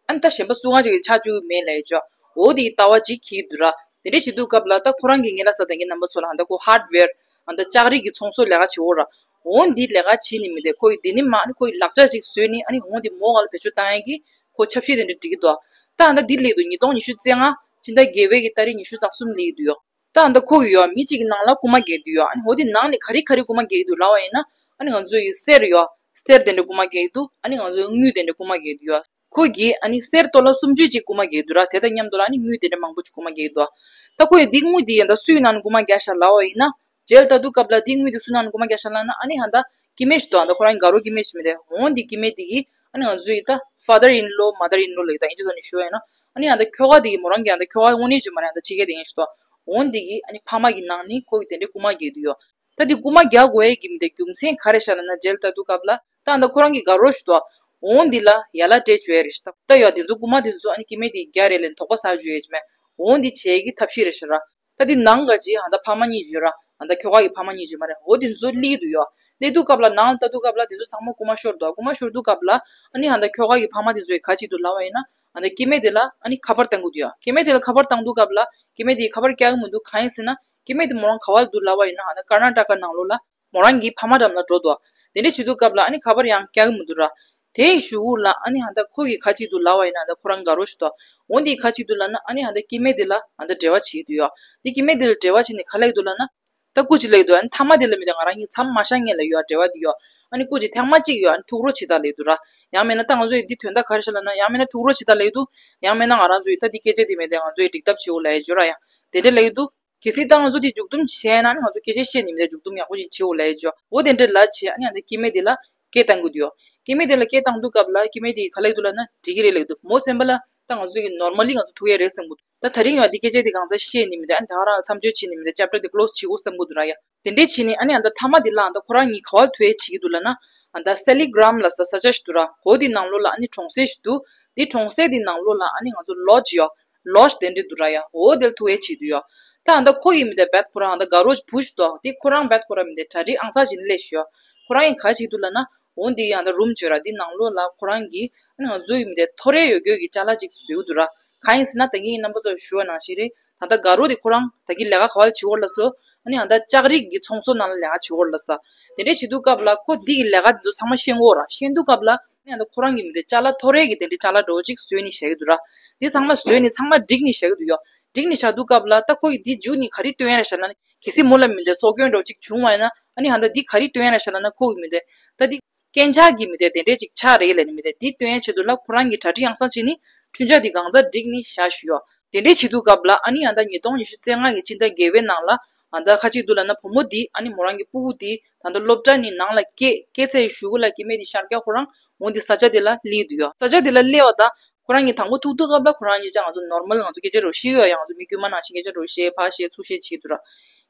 ཨ་ནི་ད་གཞན་པ་སུ་གང་ཅིག་གིས་ཆགས་བཅུག་གི་མེད་ལབ་ཡ་ཅོག་འོ་དེའི་ལྟ་བ་ཅིག་འཁྱེར་གྱི་འདུག་ར། དེ་འདྲ་བྱེད་དུས་སྐབས་ལ་ད་ཁོ་རང་གིས་ངེད་ལ་ཟེར་ད་ངའི་རྣམ་པ་ཚོ་ལ་ཨ་ད་ཁོ་ཧར་ཌི་ཝེར་ཨ་ད་ལྕགས་རིགས་ཀྱི་ཚོང་ཟོག་ལས་ཀ་བྱེད་འོ་ར། འོ་འདི་ལས་ཀ་བྱེད་ནི་མི་འདོད། ཁོ་ཡིས་འདི་ནི་མ་ཨ་ནི་ཁོ་ཡིས་ལག་ཆ་ཅིག་བཟོས་ནི་ཨ་ནི་འོ་འདི་མོ་ག་ལ་བེད་སྤྱོད་བཏང་ཡ་གི་ཁོ་ཆབ་སྲིད་དེ་འདྲ་སྒྲིག་གི་འདུག་ད་ཨ་ད་འདི་སླེབས་འདུག་ཉིས་སྟོང་ཉི་ཤུ་རྩ་ལྔ་ཕྱི་ཟླ་བརྒྱད་པའི་གི་ཏ་རིག་ཉི་ཤུ་རྩ་གསུམ་སླེབས་འདུག་ཡོ། ད་ཨ་ད་ཁོ་གི་ཡོ་མི་གཅིག་གི་ནང་ལ་རྐུ་མ་རྒྱག་གི་འདུག་ཡོ། ཨ་ནི་འོ་དེ་ནང་ནས་ག་རེ་ག་རེ་རྐུ་མ་རྒྱག་གི་འདུག་ལབ་པ་ཡིན་ན། ཨ་ནི་ང་ཚོ་ཡི་གསེར་ཡོ། གསེར་དེ་འདྲ་རྐུ་མ་རྒྱག་གི་འདུག་ཨ་ནི་ང་ཚོ་ཡི་དངུལ་དེ་འདྲ་རྐུ་མ་རྒྱག་གི་འདུག་ཡོ། ཁོ་གིས་ཨ་ནི་གསེར་ཏོ་ལ་སུམ་ཅུ་ཅིག་རྐུ་མ་རྒྱག་གི་འདུག་ར། དེ་དང་མཉམ་དུ་ལ་ཨ་ནི་དངུལ་དེ་འདྲ་མང་པོ་ཅིག་རྐུ་མ་རྒྱག་གི་འདུག་ད་ཁོ་ཡི་འདི་དངུལ་དེ་ཡིན་ད་སུའི་ནང་ནས་རྐུ་མ་རྒྱག་ཤག་ལབ་པ་ཡིན་ན། རྗེས་ལ་ལྟ་དུས་སྐབས་ལ་འདི་དངུལ་དེ་སུའི་ནང་ནས་རྐུ་མ་རྒྱག་ཤག་ལབ་ན། ཨ་ནི་ཨ་ད་སྐྱེ་དམན་ཞིག་འདུག་ཨ་ད་ཁོ་རང་གི་དགའ་རོགས་སྐྱེ་དམན་ཞིག་མི་འདུག་འོ་འདི་སྐྱེ་དམན་དེ་གིས་ཨ་ནི་ང་ཚོ་ཡི་ད་ཕ་དར་ཨིན་ལོ་མ་དར་ཨིན་ལོ་ལབ་ཀྱི་ད་ཨིན་ཇི་ཐོག་ནས་ཞུ་བ་ཡིན་ན། ཨ་ནི་ཨ་ད་ཁྱོ་ག་དེ་གིས་མོ་རང་གི་ཨ་ད་ཁྱོ་ག་དངོས་གནས་ཅིག་མ་རེད། ཨ་ད་ཕྱི་རྒྱལ་དེ་ཡིན་ཞིག་འདུག་འོ་འདི་གིས་ཨ་ནི་ཕ་མ་གི་ནང་ནས་ཁོ་གིས་དེ་འདྲའི་རྐུ་མ་རྒྱག་གི་འདུག་ཡོ། ད་འདི་རྐུ་མ་རྒྱག་དགོས་ཡས་ཀྱི་མི་འདི་རྒྱུ་མཚན་ག་རེ་ཤག་ལབ་ན། རྗེས་ལ་ལྟ་དུས་སྐབས་ལ་ད་ཨ་ད་ཁོ་རང་གི་དགའ་རོགས་ཞིག་འདུག་འོ་འདི་ལ་ཡ་ལ་སྤྲད་བཅུག་ཡས་རེད་ཤག་ད་ཡོ་དེ་ཚོ་རྐུ་མ་དེ་ཚོ་ཨ་ནི་སྐྱེ་དམན་དེ་རྒྱག་རེད་ལབ་དོགས་པ་ཟ་བཅུག་ཡས་ཅིག་མེད། འོ་འདི་བྱེད་ཡས་ཀྱི་ཐབས་ཤེས་རེད་ཤག་ར། ད་འདི་ནང་ག་ཅིག་ཨ་ད་ཕ་མ་གཉིས་ཡོད་ར། ཨ་ད་ཁྱོ་ག་གི་ཕ་མ་གཉིས་ཡོད་མ་རེད། འོ་དེ་ཚོ་སླེབས་འདུག་ཡོ། སླེབས་དུས་སྐབས་ལ་ནང་ལ་ལྟ་དུས་སྐབས་ལ་དེ་ཚོ་ཚང་མ་རྐུ་མ་ཤོར་འདུག་རྐུ་མ་ཤོར་དུས་སྐབས་ལ་ཨ་ནི་ཨ་ད་ཁྱོ་ག་གི་ཕ་མ་དེ་ཚོ་ཡིས་ག་བྱེད་འདུག་ལབ་པ་ཡིན་ན། ཨ་ད་སྐྱེ་དམན་དེ་ལ་ཨ་ནི་ཁ་པར་བཏང་གི་འདུག་ཡོ། སྐྱེ་དམན་དེ་ལ་ཁ་པར་བཏང་དུས་སྐབས་ལ་སྐྱེ་དམན་དེ་ཡིས་ཁ་པར་རྒྱག་གི་མི་འདུག་གང་ཡིན་ཟེར་ན། སྐྱེ་དམན་དེ་མོ་རང་ག་པར་འདུག་ལབ་པ་ཡིན་ན། ཨ་ད་ཀར་ན་ཊ་ཀ་ནང་ལོགས་ལ་མོ་རང་གི་ཕ་མ་འགྲམ་ལ་འགྲོ་འདུག་དེ་འདྲ་བྱེད་དུས་སྐབས་ལ་ཨ་ནི་ཁ་པར་ཡང་རྒྱག་གི་མི་འདུག་ར། དེའི་གཞུག་གུ་ལ་ཨ་ནི་ཨ་ད་ཁོ་གིས་ག་བྱེད་འདུག་ལབ་པ་ཡིན་ན། ཨ་ད་ཁོ་རང་དགའ་རོགས་ཤིག་འདུག་འོ་འདི་ག་བྱེད་འདུག་ལབ་ན། ཨ་ནི་ཨ་ད་སྐྱེ་དམན་དེ་ལ་ཨ་ད་འབྲེལ་བ་བྱེད་འདུག་ཡོ། དེ་སྐྱེ་དམན་དེ་ལ་འབྲེལ་བ་བྱས་ནས་ག་ལབ་ཀྱི་འདུག་ལབ་ན། ད་སྐུ་མཁྱེན་ལབ་ཀྱི་འདུག་ཨ་ནི་མཐའ་མ་དེ་ལ་མི་འདོད། ང་རང་གཉིས་མཚམས་མ་བཞག་མཁན་ལ་ཡོད་འབྲེལ་བ་དེ་ཡོ། ཨ་ནི་སྐུ་མཁྱེན་ཐེངས་མ་གཅིག་ཡོ། ཨ་ནི་ཐུག་རོགས་བྱེད་དང་ལབ་ཀྱི་འདུག་ར། ཡང་མིན་ན་ད་ང་ཚོ་ཡི་འདི་དོན་དག་ག་རེ་ཤག་ལབ་ན། ཡང་མིན་ན་ཐུག་རོགས་བྱེད་དང་ལབ་ཀྱི་འདུག་ཡང་མིན་ན་ང་རང་ཚོ་ཡི་ད་འདི་སྐད་ཆ་དེ་མི་འདོད། ང་ཚོ་ཡི་འགྲིག་ཐབས་བྱེད་འོ་ལབ་ཡ་ཅོག་ར་ཡ། དེ་འདྲ་ལབ་ཀྱི་འདུག་གལ་སྲིད་ད་ང་ཚོ་འདི་མཇུག་བསྡོམས་བྱས་ན་ནི་ང་ཚོ་སྐད་ཆ་བཤད་ནི་མི་འདོད། མཇུག་བསྡོམས་ཡག་པོ་ཞིག་བྱེད་འོ་ལབ་ཡ་ཅོག་འོ་དེ་འདྲ་ལབ་བྱས་ཨ་ནི་ཨ་ད་སྐྱེ་དམན་དེ་ལ་སྐད་བཏང་གི་འདུག་ཡོ། སྐྱེ་དམན་དེ་ལ་སྐད་བཏང་དུས་སྐབས་ལ་སྐྱེ་དམན་དེ་གིས་ག་ལབ་ཀྱི་འདུག་ལབ་ན། འགྲིག་གི་རེད་ལབ་ཀྱི་འདུག་མོ་སེམས་པ་ལ་ད་ང་ཚོ་གི་ནོར་མལ་ལི་ང་ཚོ་ཐུག་ཡ་རེད་བསམ་གྱི་འདུག་ད་དེ་རིང་ཡང་འདི་སྐད་ཆ་དེ་གང་ཚ་བཤད་ནི་མི་འདོད། ཨ་ནི་ད་ག་རང་མཚམས་གཅོད་བྱེད་ནི་མི་འདོད། ཅེབ་ཊར་དེ་ཀློ་སི་བྱེད་འོ་བསམ་གྱི་འདུག་ར་ཡ། དེ་འདྲས་བྱས་ནས་ཨ་ནི་ཨ་ད་མཐའ་མ་དེ་ལ་ཨ་ད་ཁོ་རང་གཉིས་ག་པར་ཐུག་ཡ་བྱེད་ཀྱི་འདུག་ལབ་ན། ཨ་ད་སེ་ལི་གྷ་རམ་ལབ་ས་ས་ཆ་ཞིག་འདུག་ར། གོ་དེ་ནང་ལོགས་ལ་ཨ་ནི་གྲོང་གསེབ་ཞིག་འདུག་དེ་གྲོང་གསེབ་དེ་ནང་ལོགས་ལ་ཨ་ནི་ང་ཚོ་ལོ་ཇི་ཡོ། ལོ་ཇི་དེ་འདྲས་འདུག་ར་ཡ། འོ་དེར་ཐུག་ཡ་བྱེད་ཀྱི་འདུག་ཡོ། ད་ཨ་ད་ཁོ་ཡིས་མི་འདོད་བད་ཁོ་རང་ཨ་ད་དགའ་རོགས་བུ་ཞིག་འདུག་དེ་ཁོ་རང་བད་ཁོ་རང་མི་འདོད་གྲ་སྒྲིག་ཨང་གསར་བྱས་ནས་སླེབས་ཤག་ཡོ། ཁོ་རང་གིས་ག་བྱེད་ཀྱི་འདུག་ལབ་ན། འོ་འདི་ཡང་ད་རུམ་བྱོས་ར། འདི་ནང་ལོགས་ལ་ཁོ་རང་གིས་ཨ་ནི་ང་ཚོ་ཡི་མི་འདོད་ཐོ་རེ་ཡོད་རྒྱུ་གི་ཅ་ལག་ཅིག་བཟོས་འདུག་ར། གང་ཡིན་ཟེར་ན་ད་གིན་ངས་རྣམ་པ་ཚོར་ཞུ་བ་ནང་བཞིན་རེད། ད་ལྟ་དགའ་རོགས་དེ་ཁོ་རང་ད་གིན་ལས་ཀ་ག་པར་བྱེད་འོ་ལབ་སོང་། ཨ་ནི་ཨ་ད་ལྕགས་རིགས་ཀྱི་ཚོང་ཟོག་ནང་ལ་ལས་ཀ་བྱེད་འོ་ལབ་ས། དེ་འདྲས་བྱེད་དུས་སྐབས་ལ་ཁོ་འདི་གི་ལས་ཀ་འདི་ཚོ་ཚང་མ་ཤེས་འོ་ར། ཤེས་དུས་སྐབས་ལ་ཨ་ནི་ཨ་ད་ཁོ་རང་གི་མི་འདོད་ཅ་ལག་ཐོ་རེ་གི་དེ་འདྲས་ཅ་ལག་འདྲ་བོ་ཅིག་བཟོས་ནས་བཞག་གི་འདུག་ར། འདི་ཚང་མ་བཟོས་ནས་ཚང་མ་བསྒྲིགས་ནས་བཞག་གི་འདུག་ཡོ། བསྒྲིགས་ནས་བཞག་དུས་སྐབས་ལ་ད་ཁོ་གིས་འདི་འཇུས་ནས་ག་རེ་སྟོན་ཡ་རེད་ཤག་ལབ་ན། གལ་སྲིད་མོ་ལ་མི་འདོད་སྲོག་སྐྱོན་འདྲ་བོ་ཅིག་བྱུང་བ་ཡིན་ན། ཨ་ནི་ཨ་ད་འདི་ག་རེ་སྟོན་ཡ་རེད་ཤག་ལབ་ན། ཁོ་གི་མི་འདོད་ད་འདི་ རྐྱེན་ཆག་གི་མི་དེ་དེ་འདྲས་ཅིག་ཆགས་རེད་ལབ་ནས་མི་དེ་འདི་སྟོན་ཡས་ཆེད་དུ་ལ་ཁོ་རང་གིས་གྲ་སྒྲིག་ཡང་སང་བྱས་ནས་འཕྲུལ་ཆས་འདི་གང་ཚ་བསྒྲིགས་ནས་བཞག་བཞུགས་ཡོད། དེ་འདྲའི་བྱེད་དུས་སྐབས་ལ་ཨ་ནི་ཡང་ད་ཉིས་སྟོང་ཉི་ཤུ་རྩ་ལྔ་གི་ཕྱི་ཟླ་བརྒྱད་པའི་ནང་ལ་ཨ་ད་ཁ་ཅིག་འདུག་ལབ་ན་བུ་མོ་འདི་ཨ་ནི་མོ་རང་གི་སྤུ་གུ་འདི་ད་ལྟ་སློབ་གྲྭ་ནས་ནང་ལ་སྐྱེལ་སྐྱེལ་ཚར་གཞུག་གུ་ལ་སྐྱེ་དམན་འདི་ཤར་རྒྱག་ཁོ་རང་འོང་འདི་ས་ཆ་འདི་ལ་སླེབས་འདུག་ཡོད། ས་ཆ་འདི་ལ་སླེབས་པ་ད་ཁོ་རང་གིས་དང་པོ་ཐུག་དུས་སྐབས་ལ་ཁོ་རང་གཉིས་ཆ་ང་ཚོ་ནོར་མལ་ང་ཚོ་སྐད་ཆ་རོ་ཤི་ཡོད། ཡང་ང་ཚོ་མི་དཀྱུས་མ་ནང་བཞིན་སྐད་ཆ་རོ་བཤད་ཕར་བཤད་ཚུར་བཤད་བྱེད་འདུག་ར།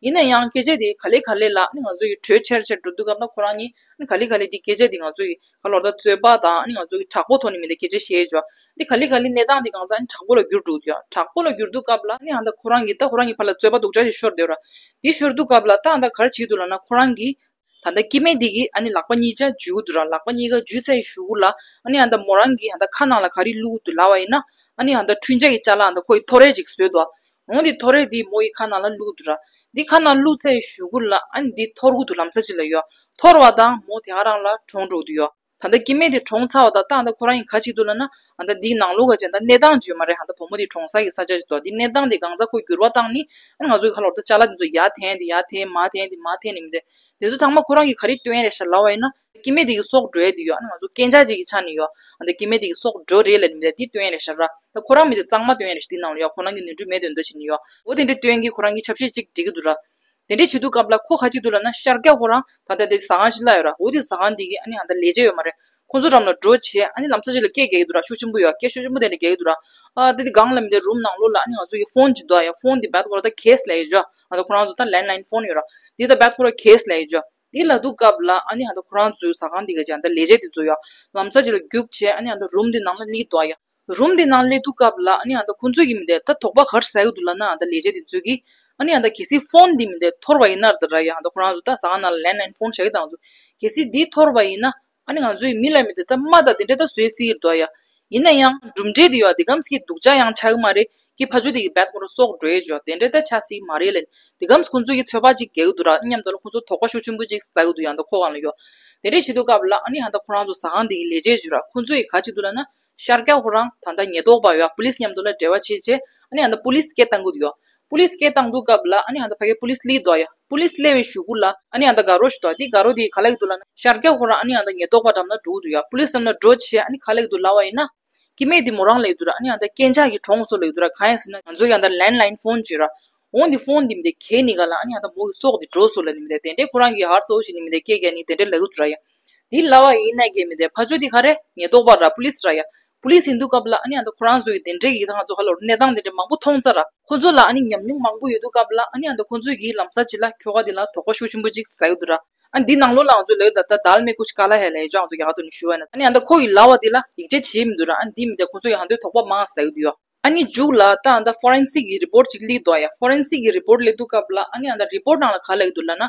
ཡིན་ན་ཡང་སྐད་ཆ་འདི་ག་ལེ་ག་ལེ་ལ་ཨ་ནི་ང་ཚོ་ཡི་གྲོས་ཆེར་ཆེར་འགྲོ་དུས་སྐབས་ལ་ཁོ་རང་གཉིས་ཨ་ནི་ག་ལེ་ག་ལེ་འདི་སྐད་ཆ་འདི་ང་ཚོ་ཡི་ག་ལོར་ད་རྩོད་པ་དང་ཨ་ནི་ང་ཚོ་གི་དྲག་པོ་ཐོག་ནས་མི་འདི་སྐད་ཆ་བཤད་ཡོད་ཅོ། འདི་ག་ལེ་ག་ལེ་གནས་སྟངས་འདི་གང་ཟག་ཨ་ནི་དྲག་པོ་ལ་འགྱུར་འགྲོ་གི་ཡོད། དྲག་པོ་ལ་འགྱུར་དུས་སྐབས་ལ་ཨ་ནི་ཨ་ད་ཁོ་རང་གི་ད་ཁོ་རང་གི་ཕར་ལ་རྩོད་པ་སྡུག་ཅག་ཞིག་ཤོར་བསྡད་ཡོད་ར། འདི་ཤོར་དུས་སྐབས་ལ་ད་ཨ་ད་ག་རེ་བྱེད་འདུག་ལབ་ན་ཁོ་རང་གི་ད་ལྟ་སྐྱེ་དམན་འདི་གི་ཨ་ནི་ལག་པ་གཉིས་ཆ་འཇུས་འདུག་ར། ལག་པ་གཉིས་ཀ་འཇུས་ཚར་གཞུག་གུ་ལ་ཨ་ནི་ཨ་ད་མོ་རང་གི་ཨ་ད་ཁ་ནང་ལ་ག་རེ་བླུགས་འདུག་ལབ་པ་ཡིན་ན་ཨ་ནི་ཨ་ད་འཕྲུལ་ཆས་ཀྱི་ཅ་ལག་ཨ་ད་ཁོ་ཡི་ཐོ་རས་ཅིག་བཟོས་འདུག་འོ་འདི་ཐོ་རས་འདི་མོ་ཡི་ཁ་ནང་ལ་བླུགས་འདུག་ར། འདི་ཁ་ནང་བླུགས་ཚར་གཞུག་གུ་ལ་ཨ་ནི་འདི་འཐོར་གི་འདུག་ལམ་སང་ཅིག་ལ་ཡོད། འཐོར་བ་དང་མོ་དེ་ག་རང་ལ་གྲོངས་འགྲོ་གི་འདུག་ཡོད། ད་ལྟ་སྐྱེ་དམན་དེ་གྲོངས་ཚར་བ་དང་ད་ལྟ་ཁོ་རང་གིས་ག་བྱེད་འདུག་ལབ་ན་ཨ་ད་འདིའི་ནང་ལོགས་ག་ཅིག་ད་གནས་སྟངས་ཅིག་ཡོད་མ་རེད། ཨ་ད་བུ་མོ་དེ་གྲོངས་ས་གི་ས་ཆ་ཅིག་འདུག་འདི་གནས་སྟངས་དེ་གང་ཚ་ཁོ་འགྱུར་བ་བཏང་ནི་ཨ་ནི་ང་ཚོ་གི་ཁ་ལོར་ད་ཅ་ལག་དེ་ཚོ་ཡར་འཐེན་དེ་ཡར་འཐེན་མར་འཐེན་དེ་མར་འཐེན་ནི་མི་འདུག་དེ་ཚོ་ཚང་མ་ཁོ་རང་གིས་ག་རེ་སྟོན་ཡ་རེད་ཤག་ལབ་པ་ཡིན་ན། སྐྱེ་དམན་དེ་གི་སྲོག་འགྲོ་ཡ་དེ་ཡོད། ཨ་ནི་ང་ཚོ་རྐྱེན་ཆག་ཅིག་གི་ཆ་ནས་ཡོད། ཨ་ནི་སྐྱེ་དམན་དེ་གི་སྲོག་འགྲོ་རེད་ལབ་ནི་མི་འདུག་དེ་སྟོན་ཡ་རེད་ཤག་ར། ད་ཁོ་རང་མི་དེ་གཙང་མ་སྟོན་ཡ་རེད་ཤག་དེ་ནང་ལ་ཡོད། ཁོ་རང་གི་ནོར་འཁྲུལ་མེད་དོན་དུ་བྱེད་ནི་ཡོད། འོ་དེ་འདྲ་སྟོན་གི་ཁོ་རང་གི་ཆབ་སྲིད་ཅིག་སྒྲིག་གི་འདུག་ར། དེ་འདྲ་བྱེད་དུས་སྐབས་ལ་ཁོ་ག་ཅིག་འདུག་ལབ་ན་ཤར་རྒྱག་ཁོ་རང་ད་ལྟ་དེ་ཟ་ཁང་ཞིག་ལ་ཡོད་ར། འོ་དེ་ཟ་ཁང་དེ་གི་ཨ་ནི་ཨ་ད་ལས་བྱེད་ཡོད་མ་རེད། ཁོ་ཚོ་འགྲམ་ལ་འགྲོ་བྱས་ཨ་ནི་ལམ་སང་ཅིག་ལ་སྐད་རྒྱག་གི་འདུག་ར། ཤུགས་ཆེན་པོ་ཡོད། སྐད་ཤུགས་ཆེན་པོ་དེ་འདྲ་རྒྱག་གི་འདུག་ར། ཨ་དེ་དེ་སྒང་ལ་མི་དེ་རུམ་ནང་ལོགས་ལ་ཨ་ནི་ང་ཚོ་གི་ཕོན་ཅིག་འདུག་ཨ་ཡ། ཕོན་དེ་རྦད་ཁོ་རང་ད་ཁེས་ལབ་ཡོད་ཅོ། ཨ་ད་ཁོ་རང་ཚོ་ད་ལེན་ལའིན་ཕོན་ཡོད་ར། དེ་ད་རྦད་ཁོ་རང་ཁེས་ལབ་ཡོད་ཅོ། དེ་ལབ་དུས་སྐབས་ལ་ཨ་ནི་ཨ་ད་ཁོ་རང་ཚོའི་ཟ་ཁང་དེ་ག་ཅིག་ཨ་ད་ལས་བྱེད་དེ་ཚོ་ཡ་ལམ་སང་ཅིག་ལ་རྒྱུགས་བྱས་ཨ་ནི་ཨ་ད་རུམ་དེ་ནང་ལ་སླེབས་འདུག་ཨ་ཡ། རུམ་དེ་ནང་སླེབས་དུས་སྐབས་ལ་ཨ་ནི་ཨ་ད་ཁོ་ཚོ་གི་མི་དེ་ད་དོགས་པ་ག་རེ་ཟ་གི་འདུག་ལབ་ན་ཨ་ད་ལས་བྱེད་དེ་ཚོ་གིས་ཨ་ནི་ཨ་ད་གལ་སྲིད་ཕོན་དེ་མི་དེ་འཐོར་བ་ཡིན་ན་ད་ར་ཡ། ཨ་ད་ཁོ་རང་ཚོ་ད་ཟ་ཁང་ནང་ལ་ལེན་ལའིན་ཕོན་བཞག་གི་དང་ཚོ་གལ་སྲིད་དེ་འཐོར་བ་ཡིན་ན་ཨ་ནི་ང་ཚོའི་མི་ལ་མི་དེ་ད་རྨ་ད་དེ་འདྲ་ད་བཟོས་སྲིད་ཀྱི་འདུག་ཡ། ཡིན་ན་ཡང་གྲུབ་འབྲས་དེ་ཡོད་དེ་གམ་ཞིག་སྡུག་ཅག་ཡང་ཆགས་ཀྱི་མ་རེད། ཀི་ཕ་ཇོ་དེ་གི་རྦད་ཁོ་རང་སྲོག་འགྲོ་ཡས་ཅོ་དེ་འདྲ་ད་ཆགས་སྲིད་མ་རེད་ལབ་ནི་དེ་གམ་ཁོ་ཚོ་གི་ཚོད་དཔག་ཅིག་རྒྱག་གི་འདུག་ར། མཉམ་དུ་ལ་ཁོ་ཚོ་དོགས་པ་ཤུགས་ཆེན་པོ་ཅིག་ཟ་གི་འདུག་ཡང་ད་ཁོ་གང་ལ་ཡོད། དེ་འདྲ་བྱེད་དུས་སྐབས་ལ་ཨ་ནི་ཧ་ད་ཁོ་རང་ཚོ་ཟ་ཁང་དེ་གི་ལས་བྱེད་ཅིག་ར། ཁོ་ཚོ་ཡི་ག་བྱེད་འདུག་ལབ་ན་ཤར་རྒྱག་ཁོ་རང་ད་ད་ཉེན་རྟོག་པ་ཡོད་པུ་ལིས་མཉམ་དུ་ལ་འབྲེལ་བ་བྱེད་བྱེད་ཨ་ནི་ཧ་ད་པུ་ལིས་སྐད་བཏང་གི་འདུག་ཡོད། པུ་ལིས་སྐད་བཏང་དུས་སྐབས་ལ་ཨ་ནི་ཧ་ད་ཕ་གི་པུ་ལིས་སླེབས་འདུག་ཡ། པུ་ལིས་སླེབས་པའི་གཞུག་གུ་ལ་ཨ་ནི་ཧ་ད་དགའ་རོགས་ཤིག་འདུག་དེ་དགའ་རོགས་དེ་ག་ལབ་ཀྱི་འདུག་ལབ་ན་ཤར་རྒྱག་ཁོ་རང་ཨ་ནི་ཧ་ད་ཉེན་རྟོག་པ་འགྲམ་ལ་འགྲོ་གི་འདུག་ཡ། པུ་ལིས་འགྲམ་ལ་འགྲོ་བྱས་ཨ་ནི་ག་ལབ་ཀྱི་འདུག་ལབ་པ་ཡིན་ན། སྐྱེ་དམན་དེ་མོ་རང་ལབ་ཀྱི་འདུག་ར། ཨ་ནི་ཧ་ད་རྐྱེན་ཆག་གིས་གྲོངས་སོང་ལབ་ཀྱི་འདུག་ར། གང་ཡིན་ཟེར་ན་ང་ཚོ་ཡང་ད་ལེན་ལའིན་ཕོན་ཅིག་ར། འོ་འདི་ཕོན་འདི་མི་དེ་གས་ནི་ག་ལ་ཨ་ནི་ཧ་ད་མོ་གི་སྲོག་འདི་འགྲོ་སོང་ལབ་ནི་མི་དེ་དེ་འདྲས་ཁོ་རང་གི་ཧར་སོ་ཞིག་ནི་མི་དེ་སྐད་རྒྱག་ནི་དེ་འདྲས་ལབ་ཀྱི་འདུག་ར་ཡ། འདི་ལབ་པ་ཡིན་ན་གས་མི་དེ་ཕ་ཇོ་འདི་ག་རེ་ཉེན་རྟོག་པ་ར་པུ་ལིས་ར་ཡ། པུ་ལིས་ཡིན་དུས་སྐབས་ལ་ཨ་ནི་ཧ་ད་ཁོ་རང་ཚོ་གི་དེ་འདྲས་ཀྱི་ད་ང་ཚོ་ཧ་ལོར་གནས་སྟངས་དེ་འདྲས་མང་པོ་མཐོང་ཚར་ར། ཁོ་ཚོ་ལ་ཨ་ནི་ཉམས་མྱོང་མང་པོ་ཡོད་དུས་སྐབས་ལ་ཨ་ནི་ཧ་ད་ཁོ་ཚོ་གི་ལམ་སང་ཅིག་ལ་ཁྱོ་ག་འདི་ལ་དོགས་པ་ཤུགས་ཆེན་པོ་ཅིག་ཟ་གི་འདུག་ར། ཨ་འདི་ནང་ལོགས་ལ་ང་ཚོ་ལབ་ད་ད་ད་ལ་མེ་ཀུ་ཆི་ཀ་ལ་ཧེ་ལ་ཡེ་ཇོ་ང་ཚོ་རྒྱ་གར་ཐོག་ནས་ཞུ་བ་ན་ཨ་ནི་ཨ་ད་ཁོ་ཡི་ལབ་པ་འདི་ལ་ཡིད་ཆེས་བྱེད་མི་འདུག་ར། ཨ་འདི་མི་དེ་ཁོ་ཚོ་ཡི་ཧ་འདོད་དོགས་པ་མང་ཟ་གི་འདུག་ཡོ། ཨ་ནི་མཇུག་ལ་ད་ཨ་ད་ཕོ་རེན་སིག་གི་རི་པོར་ཅིག་སླེབས་འདུག་ཡ། ཕོ་རེན་སིག་གི་རི་པོར་སླེབས་དུས་སྐབས་ལ་ཨ་ནི་ཨ་ད་རི་པོར་ནང་ལ་ག་ལབ་ཀྱི་འདུག་ལབ་ན།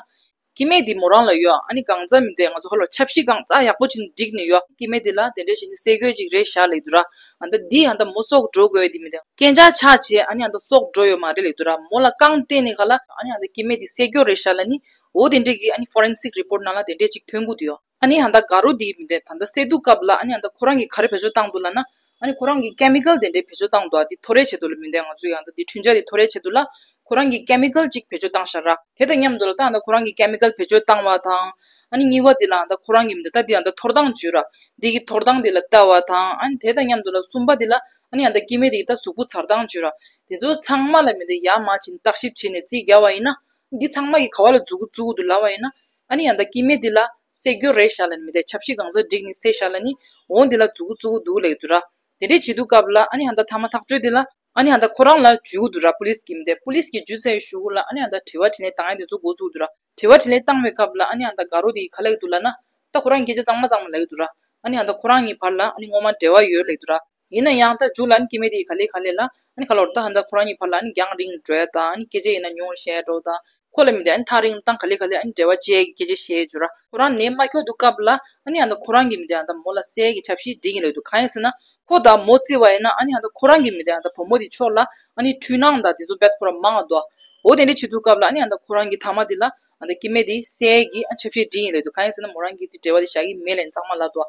སྐྱེ་དམན་འདི་མོ་རང་ལ་ཡོད། ཨ་ནི་གང་ཚ་མི་དེ་ང་ཚོ་ཧ་ལོ་ཆབ་སྲིད་གང་ཚ་ཡག་པོ་ཅིག་འགྲིག་ནས་ཡོད། སྐྱེ་དམན་འདི་ལ་དེ་འདྲ་བྱས་ནས་བསད་རྒྱུ་ཅིག་རེད་ཤག་ལབ་ཀྱི་འདུག་ར། ཨ་ད་འདི་ཨ་ད་མོ་སྲོག་འགྲོ་དགོས་པའི་དེ་མི་དེ་རྐྱེན་ཆག་ཆག་བྱས་ཨ་ནི་ཨ་ད་སྲོག་འགྲོ་ཡོད་མ་རེད་ལབ་ཀྱི་འདུག་ར། མོ་ལ་རྐང་བརྟེན་ནས་ག་ལ་ཨ་ནི་ཨ་ད་སྐྱེ་དམན་འདི་བསད་རྒྱུ་རེད་ཤག་ལབ་ནི། འོ་དེ་འདྲས་ཀྱི་ཨ་ནི་ཕོ་རེན་སིག་རི་པོར་ནང་ལ་དེ་འདྲས་ཅིག་ཐོན་གྱི་འདུག་ཡོ། ཨ་ནི་ཧ་ད་དགའ་རོགས་དེའི་མི་དེ་ད་ལྟ་བསད་དུས་སྐབས་ལ་ཨ་ནི་ཧ་ད་ཁོ་རང་གིས་ག་རེ་བེད་སྤྱོད་བཏང་འདུག་ལབ་ན། ཨ་ནི་ཁོ་རང་གིས་ཀེ་མི་ཀལ་དེ་འདྲས་བེད་སྤྱོད་བཏང་འདུག་འདི་འཐོར་ཡས་ཆེད་དུ་ལ་མི་དེ་ང་ཚོ་ཡང་ད་འདི་འཕྲུལ་ཆས་དེ་འཐོར་ཡས་ཆེད་དུ་ལ་ཁོ་རང་གིས་ཀེ་མི་ཀལ་ཅིག་བེད་སྤྱོད་བཏང་ཤག་ར། དེ་དང་མཉམ་དུ་ལ་ད་ད་ཁོ་རང་གིས་ཀེ་མི་ཀལ་བེད་སྤྱོད་བཏང་བ་དང་། ཨ་ནི་གཉིས་པ་དེ་ལ་ད་ཁོ་རང་གི་མི་དེ་ད་འདི་ད་འཐོར་སྟངས་བརྗོད་ར། འདི་གི་འཐོར་སྟངས་དེ་ལ་ལྟ་བ་དང་། ཨ་ནི་དེ་དང་མཉམ་དུ་ལ་གསུམ་པ་དེ་ལ་ཨ་ནི་ད་སྐྱེ་དམན་དེ་གི་ད་གཟུགས་པོ་འཚར་སྟངས་བརྗོད་ར། དེ་ཚོ་ཚང་མ་ལ་མི་དེ་ཡར་མར་ཕྱིན་བརྟག་ཞིབ་བྱས་ནས་རྩིས་བརྒྱབ་པ་ཡིན་ན། འདི་ཚང་མ་གི་ག་བ་ལ་འཛུགས་འཛུགས་འདུག་ལབ་པ་ཡིན་ན། ཨ་ནི་ཡང་ད་སྐྱེ་དམན་འདི་ལ་བསད་རྒྱུ་རེད་ཤག་ལབ་ནི་མི་དེ་ཆབ་སྲིད་གང་ཟག་བསྒྲིགས་ནས་བསད་ཤག་ལབ་ནི། འོ་འདི་ལ་འཛུགས་འཛུགས་འདུག་ལབ་ཀྱི་འདུག་ར། དེ་འདྲས་བྱེད་དུས་སྐབས་ལ་ཨ་ནི་ཡང་ད་ཐ་མ་ཐག་གཅོད་འདི་ལ་ཨ་ནི་ཡང་ད་ཁོ་རང་ལ་འཇུས་ཀྱི་འདུག་ར། པུ་ལིས་གི་མི་དེ་པུ་ལིས་གིས་འཇུས་ཚར་བའི་གཞུག་གུ་ལ་ཨ་ནི་ཡང་ད་དྲི་བ་དྲིས་ལན་བཏང་ཡས་འདི་ཚོ་འགོ་བཙུགས་འདུག་ར། དྲི་བ་དྲིས་ལན་བཏང་བའི་སྐབས་ལ་ཨ་ནི་ཡང་ད་དགའ་རོགས་དེ་གིས་ག་ལབ་ཀྱི་འདུག་ལབ་ན། ད་ཁོ་རང་གི་སྐད་ཆ་གཙང་མ་གཙང་མ་ལབ་ཀྱི་འདུག་ར། ཨ་ནི་ཡང་ད་ཁོ་རང་གཉིས་བར་ལ་ཨ་ནི་སྔོན་མ་འབྲེལ་བ་ཡོད་ལབ་ཀྱི་འདུག་ར། ཡིན་ན་ཡང་ད་མཇུག་ལ་ཨ་ནི་སྐྱེ་དམན་དེ་གིས་ག་ལེ་ག་ལེ་ལ་ཨ་ནི་ག་ལོར་ད་ཧ་ད་ཁོ་རང་གཉིས་བར་ལ་ཨ་ནི་རྒྱང་རིང་འགྲོ་ཡ་དང་ཨ་ནི་སྐད་ཆ་ཡིན་ན་ཉུང་རུ་བཤད་འགྲོ་དང་། ཁོ་ལ་མི་དེ་ཨ་ནི་ཐག་རིང་ལ་བཏང་ག་ལེ་ག་ལེ་ཨ་ནི་འབྲེལ་བ་བཅད་སྐད་ཆ་བཤད་འགྲོ་ར། ཁོ་རང་ནད་མ་ཁྱོག་དུས་སྐབས་ལ་ཨ་ནི་ཧ་ད་ཁོ་རང་གི་མི་དེ་ཨ་ད་མོ་ལ་བསད་ཀྱི་ཆབ་སྲིད་སྒྲིག་གི་ལབ་འདུག་གང་ཡིན་ཟེར་ན། ཁོ་ད་མོ་བརྩིས་པ་ཡིན་ན་ཨ་ནི་ཧ་ད་ཁོ་རང་གི་མི་དེ་ཨ་ད་བུ་མོ་དེ་ཕྱོགས་ལ་ཨ་ནི་འཁྲུལ་སྣང་ད་དེ་ཚོ་རྦད་ཁོ་རང་མང་བ་འདུག་འོ་དེ་འདྲ་བྱེད་དུས་སྐབས་ལ་ཨ་ནི་ཨ་ད་ཁོ་རང་གི་ཐ་མ་དེ་ལ་ཨ་ད་སྐྱེ་དམན་དེ་བསད་ཀྱི་ཨ་ཆབ་སྲིད་སྒྲིག་གི་ལབ་འདུག་གང་ཡིན་ཟེར་ན་མོ་རང་གི་དེ་འབྲེལ་བ་དེ་བཞག་གི་མེད་ལབ་ནི་གཙང་མ་ལབ་འདུག་